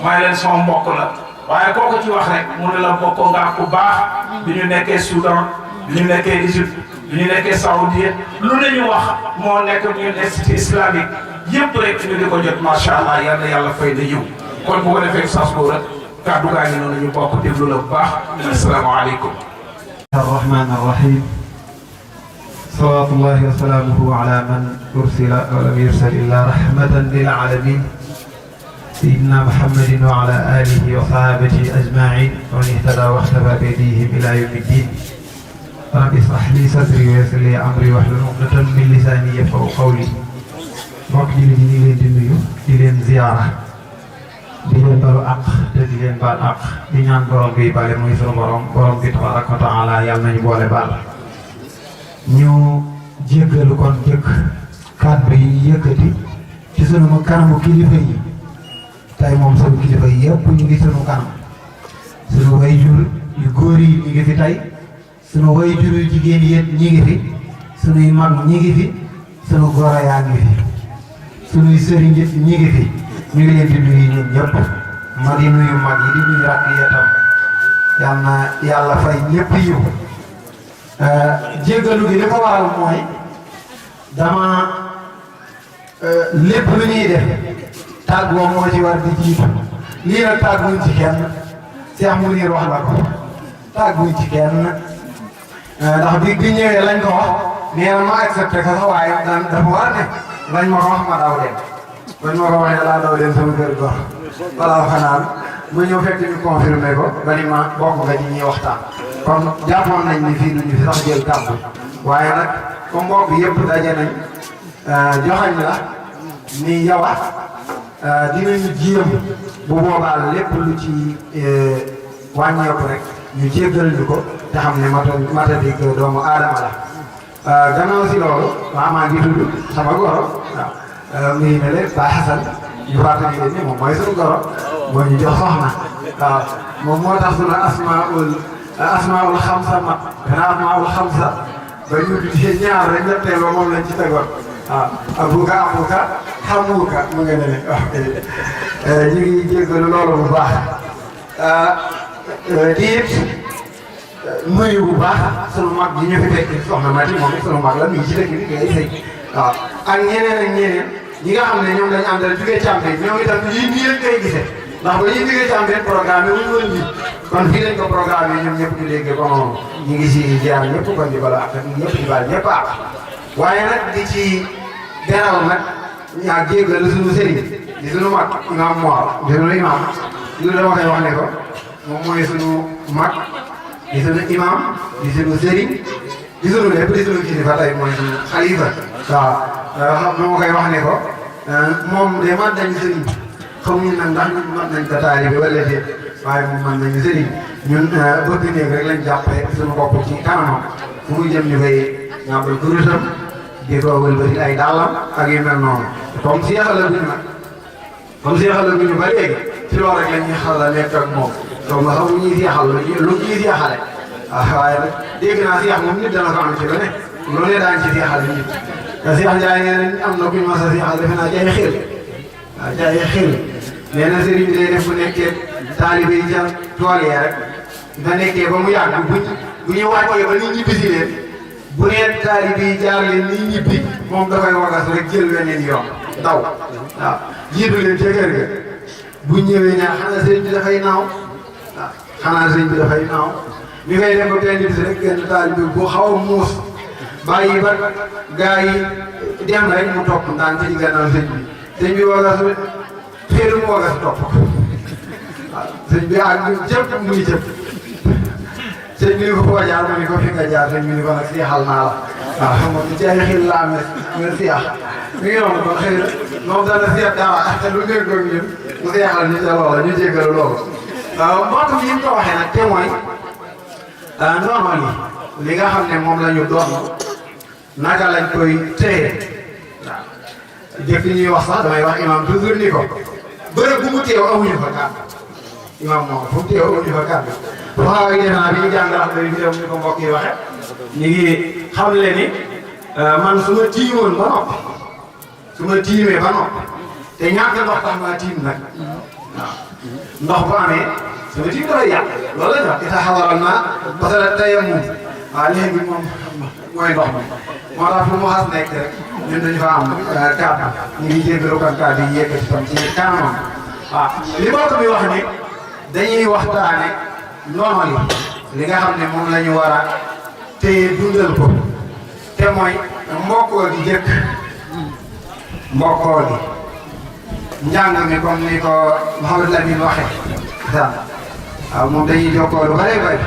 S2: may leen sama mbokk la waaye kooku ci wax rek mu ne la bokkoo nga ku baax bi ñu nekkee Soudan bi ñu nekkee Égypte bi ñu nekkee Saoudien lu ne ñu wax moo nekk ñun institut islamique yëpp rek ñu di ko jot macha allah yal na yàlla fay na yiw kon bu ko defee Oustaz Gora kàddu gaa ngi noonu ñu bokk déglu la bu baax asalaamaaleykum.
S7: الرحمن الرحيم صلوات الله وسلامه على من أرسل ولم يرسل إلا رحمة للعالمين سيدنا محمد وعلى آله وصحابته أجمعين ومن اهتدى واختفى بهديهم إلى يوم الدين رب اشرح لي صدري ويسر لي أمري واحلل عقدة من لساني يفقهوا قولي mbokk yi ñu ngi leen di nuyu di leen ziyaara di leen balu àq te di leen baal àq di ñaan borom bi bale muy sunu borom bi tabaraka wa taala yàlla nañu boole baal ñu jéggalu kon jëkk kàddu yi yëkkati ci sunu kanamu kilifa yi tey moom sunu kilifa yi yëpp ñu ngi sunu kanam sunu wayjur yu góor yi ñu ngi fi tey sunu wayjur yu jigéen yi ñi ngi fi sunuy mag ñi ngi fi sunu goro yaa ngi fi sunuy sëriñ ñi ngi fi ñu ngi leen di nuyu ñun ñëpp ma di nuyu mag yi di nuyu rakk yi itam yal na yàlla fay ñëpp yiw jéggalu gi li ko waral mooy dama lépp lu ñuy def tàggoo moo ci war di jiitu lii nag tàgguñ ci kenn Cheikh Mounir wax na ko tàgguñ ci kenn ndax bi ñëwee lañ ko wax nee na ma accepté ko sax waaye dafa war ne lañ ma ko wax ma daw dem bañ ma ko waxee laa daw dem sama kër gox balaa fanaan ma ñëw fekk ñu confirmé ko ba ni ma bokk nga ci ñuy waxtaan kon jàppoon nañ ni fii duñu fi sax jël kàddu waaye nag comme mbokk yëpp daje nañ joxañ la ni yow dinañu jéem bu boobaa lépp lu ci wàññeeku rek ñu jéggal ñu ko te xam ne matadik doomu aadama la gannaaw si loolu maa ngi tudd sama goro waaw muy ne leen Ba Xasan ñu fàttali leen ni moom mooy suñu goro moo ñu jox soxna waaw moom moo tax sunu asmaul xamsa mat gannaaw asmaul xamsa ba ñu gisee ñaar rek ñetteel ba moom lañ ci tegoon waaw abuka xamuka mu nga ne wax ñu ngi jéggalu loolu bu baax di it nuyu bu baax sunu mag ji ñu fi fekk soxna Mati moom sunu mag la mi ngi ci dëkk bi ngay sëy waaw ak ñeneen ak ñeneen ñi nga xam ne ñoom lañu àndal jugee Càmbe ñoom itam lii nii lañ koy gisee ndax ba ñuy jugee Càmbe programme wuñu woon lii kon fii lañ ko programme yi ñoom ñëpp ñu dégg ko moom ñu ngi si jaar ñëpp kon di bala ak ñëpp di baal ñëpp ak waaye nag di ci beral nag ñaa jéggal suñu sëriñ di suñu mag imam Mor di suñu imam lu dama koy wax ne ko moom mooy suñu mag di suñu imam di suñu sëriñ di suñu lépp di suñu kilifa tey mooy suñu xalifa waaw dama koy wax ne ko moom de man nañu sëriñ xamuñu nag ndax ñun mën nañ ko taalibe wala déet waaye moom mën nañu sëriñ ñun bëgg néeg rek lañ jàppee suñu bopp ci kanamam fu muy jëm ñu koy ñàmbal kuréelam di ko wëlbati ay dàllam ak yu mel noonu comme seexalaguñu nag comme seexalaguñu ba léegi ci loolu rek la ñuy xala nekk ak moom donc nga xam lu ñuy seexal lu ñuy seexale waaye nag dégg naa seex moom nit dana ko am ci lu ne lu ne daañu ci seexale nit te Seex Njaay nee na am na kuñ mas a seexal defe naa jaay xel waaw jaay xel nee na sëriñ bi day def bu nekkee taalibe yi ca tool yi rek nga nekkee ba mu yàgg bu ñu wàccee ba ni ñibbisi leen bu nee taalibe yi jaar leen ni ñibbi moom dafay wagas rek jël weneen yoon daw waaw jiitu leen ca kër ga bu ñëwee ñaar xanaa sëriñ bi dafay naaw waaw xanaa sëriñ bi dafay naaw mi ngay dem ba benn bis rek genn taalibe bu xaw a muus bàyyi ba gaa yi dem rek mu topp ndaan ci gannaaw sëñ bi wagas féeru mu wagas topp ko waaw sëñ bi ak jëpp mu ngi jëpp sëñ bi ni ko foo jaar mu ni ko fi nga jaar sëñ bi ni ko nag seexal naa la waaw xam nga ci ay xil laa amee nga seex mi ngi noonu kon xëy na moom dana seet daawa te lu ngeen ko ñun mu seexal ñu ca loola ñu jéggal loolu waaw mbokk mi ñu ko waxee nag te mooy normal yi li nga xam ne moom la ñu doon naka lañ koy téye waaw jëkk ñuy wax sax damay wax imam toujours ni ko bërëb bu mu teew amuñu fa kàddu imam moom fu mu teew amuñu fa kàddu waxaa ak defe naa bi ñu jàngal bi ñu ni ko mbokk yi waxe ñu ngi xam le ni man su ma tiimoon ba noppi su ma tiimee ba noppi te ñàkk ndox tax maa tiim nag waaw ndox bu amee su ma tiim dafay yàq loolu la ñu wax ita xawaral naa parce que tayam moom waaw léegi moom mooy ndox mi moo tax fu mu xas nekk rek ñun dañu fa am kàddu ñu ngi jéggalu kan kàddu yi yëkkati tam ci kanamam waaw li mbokk mi wax ni dañuy waxtaane normal yi li nga xam ne moom la ñu war a téye dundal ko te mooy mbokkoo gi jëkk mbokkoo gi njàng mi comme ni ko Mouhamed Lamine waxee waaw moom dañuy jokkoo lu bëree bëri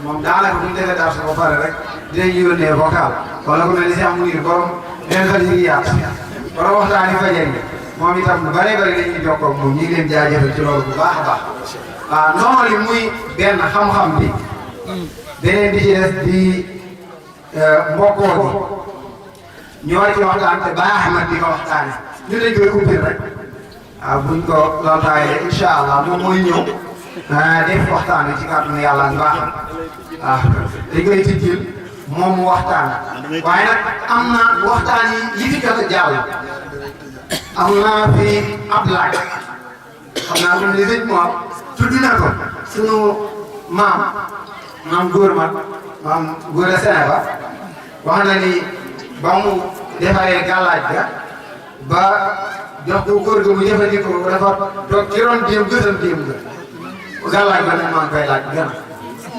S7: moom daanaka bu ñu defee dara ba pare rek dinañ yónnee vocal wala ku mel ni Cheikh Mounir borom infaliyaat borom waxtaani fajar yi moom itam lu bëree bëri dañuy jokkoo ak moom ñu ngi leen jaajëfal ci loolu bu baax a baax waaw noonu li muy benn xam-xam bi beneen bi ci des di mbokkoo bi ñu war ci waxtaan te baax na di ko waxtaane ñu dañ koy ubbi rek waaw buñ ko laltaayee incha allah moom mooy ñëw def waxtaan wi ci kàddu yàlla ak baaxam waaw dañ koy tijjil moom mu waxtaan waaye nag am na waxtaan yi fi jot a jàll am naa fi ab laaj xam naa moom li sëñ moom tudd na ko sunu maam góor a Sénégal wax na ni ba mu defaree gàllaaj ga ba jox ko góor ga mu jëfandikoo dafa toog ci ron déem gësam déem ga gàllaaj ba nag maa ngi koy laaj gën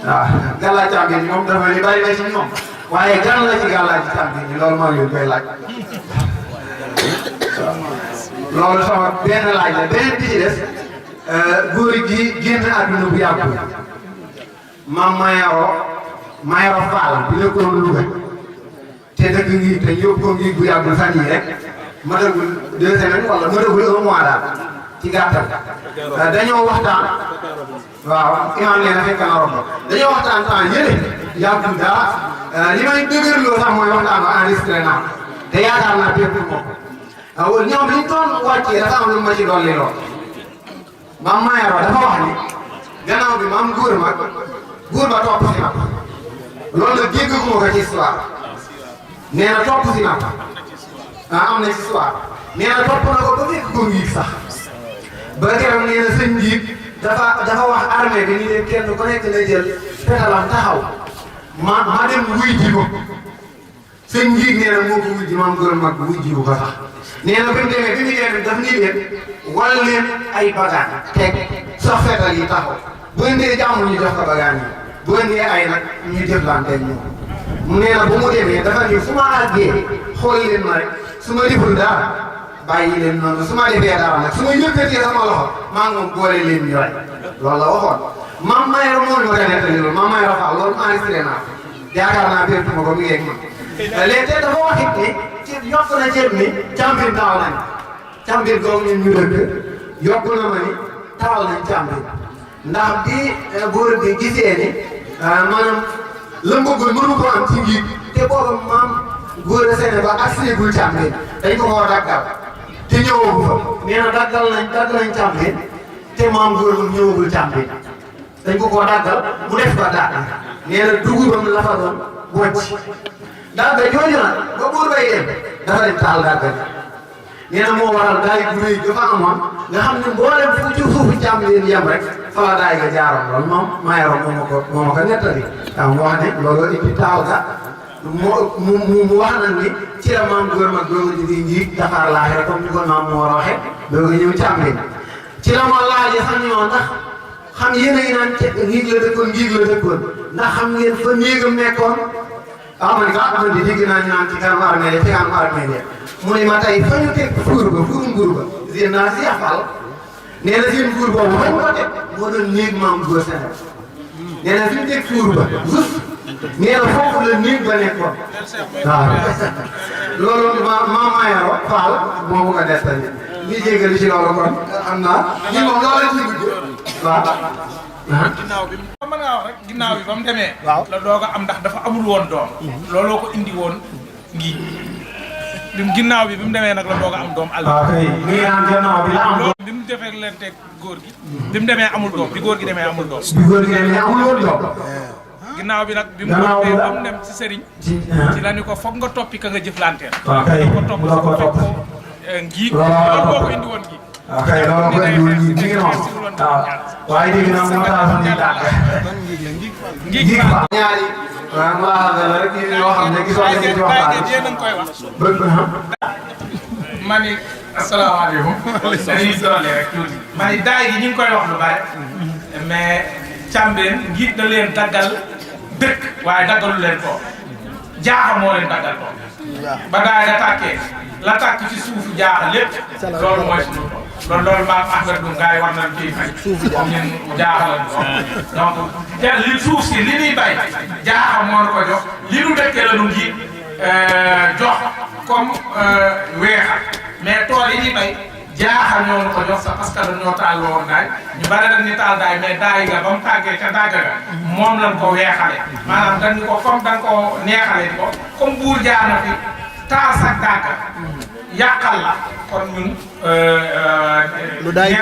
S7: waaw gàllaaj càmbeen moom dafa li bari na ci ñoom waaye gan la ci gàllaaj càmbeen ni loolu maa ngi koy laaj loolu sama benn laaj la beneen bi ci des góor gi génn àdduna bu yàggul maam Mayoro Fall bi nekkoon Louga te dëkk ngi te yóbbu ko ngi bu yàggul fan yii rek matagul 2 semaines wala matagul 1 mois daal ci gàttal dañoo waxtaan waaw imaam nee na fekk na romb dañoo waxtaan temps yële yàggul dara li may dëgërloo sax mooy waxtaan ba enregistré naa te yaakaar naa bépp moom ñoom liñ doon wàccee dafa am lu ma ci dolli lool maam Mayoro dafa wax ni gannaaw bi maam góor ba topp si na loolu nag dégg ko ci histoire nee na topp si na am na ci histoire nee na topp na ko ba fekk ko ngiig sax ba keroog nee na sëñ njiit dafa wax armée bi ni leen kenn ku nekk na jël fetalam taxaw ma dem wuy ji ko sëñ njiit nee na moo ko wuy ji maam góor mag wuy ji ko sax nee na bi mu demee daf nii leen wal leen ay bagaan teg sax fetal yi taxaw bu indee jàmm ñu jox ko bagaan yi bu indee ay nag ñu jëflante ñu mu nee na bu mu demee dafa ni fu ma àggee xool leen ma rek su ma deful dara bàyyi leen noonu su ma defee dara nag su ma yëkkatee sama loxo maa ngi moom boole leen ñu rek loolu la waxoon maam Mayoro moo ñu ma ko nettali loolu maam Mayoro Fall loolu enregistré naa ko yaakaar naa bépp ma ko mi ngi ak man léegi te dafa wax it ne ci yokk na ceeb ni càmbin taal nañ càmbin googu ñun ñu dëkk yokk na ma ni taal nañ càmbin ndax bi góor bi gisee ni maanaam la bëggoon mënu ko am ci njiit te boobu maam góor a sene ba agseegul càmbin dañ ko koo daggal te ñëwagul fa nee na dagg nañ càmbin te maam góor moom ñëwagul càmbin dañ ko koo daggal mu def ba daal nee na dugubam la fa doon wàcc dagga jooju nag ba buur bay dem dafa dem taal dagga nee na moo waral daay gu rëy dafa amoon nga xam ne mboolem fu ci suufu càmbin yem rek fa la daay ga jaaroon loolu moom Mayoro moo ma ko nettali mu wax ne loolu indi taal ga mu wax nag ni ci la maam góor mag dooga jóge njiig Dakar laaxira comme ni ko maam moo waxee dooga ñëw càmbin ci la ma laaje sax ñoo ndax xam yéen a ngi naan ngiig la dëkkoon ndax xam ngeen fa néegam nekkoon man di dégg naa ñu naan ci kanam armée ci kanam armée mu ne ma tey fa ñu teg fuuru nguur ba seen naa si yaxal nee na seen fuur boobu fañ ko teg moo doon néeg maam góor Sénégal nee na fi ñu teg fuur ba juste nee na foofu la néeg ba nekkoon waaw loolu maam Mayoro Fall moo bëgg a des tamit li jégali ci loolu kon xam naa ñi moom loolu la ci gudd waaw
S8: ginnaaw bi mën ngaa wax rek ginnaaw bi ba mu demee la doog a am ndax dafa amul woon doom looloo ko indi woon ngi ginnaaw bi mu demee nag la doog a am doom àll bi mu defee leen teg góor gi bi mu demee amul doom bi góor gi demee amul doom ginnaaw bi nag bi mu demee ba mu dem ci sëriñ ci la ni ko foog nga toppi ka nga jëflanteel ko topp sa ko fekk ko ngi loolu boo ko indi woon ngi
S7: ok loolu ko indi woon ngi ngi noonu waaye dégg naa moo tax ñu dàq ngi fa ñaari waaw mu laa la rek yoo xam ne gisoo nga ci waxtaan
S8: yéen a ngi koy wax
S7: bëgg
S8: ma ni asalaamaaleykum dañuy doole rek tuuti ma ni daay gi ñu ngi koy wax lu bari mais càmbeen njiit da leen daggal dëkk waaye daggalu leen ko jaaxa moo leen daggal ko ba daay la tàkkee la tàkk ci suufu jaaxa lépp loolu mooy suñu ko loolu maam Ahmed Dum gars yi war nañ ciy fay comme ñun jaaxa lañ ko donc li suuf si li ñuy bay jaaxa moo ko jox li nu dëkkee la nu ngi jox comme weexal mais tool yi ñuy bay jaaxal ñoo ko jox sax parce que dañoo taal woon daay ñu bari dañ ni taal daay mais daay ga ba mu tàggee ca dàgg ga moom lañ ko weexale maanaam dañ ko comme dañ ko neexale ko comme buur jaana fi taal sax dàgg yàqal la kon ñun lu daay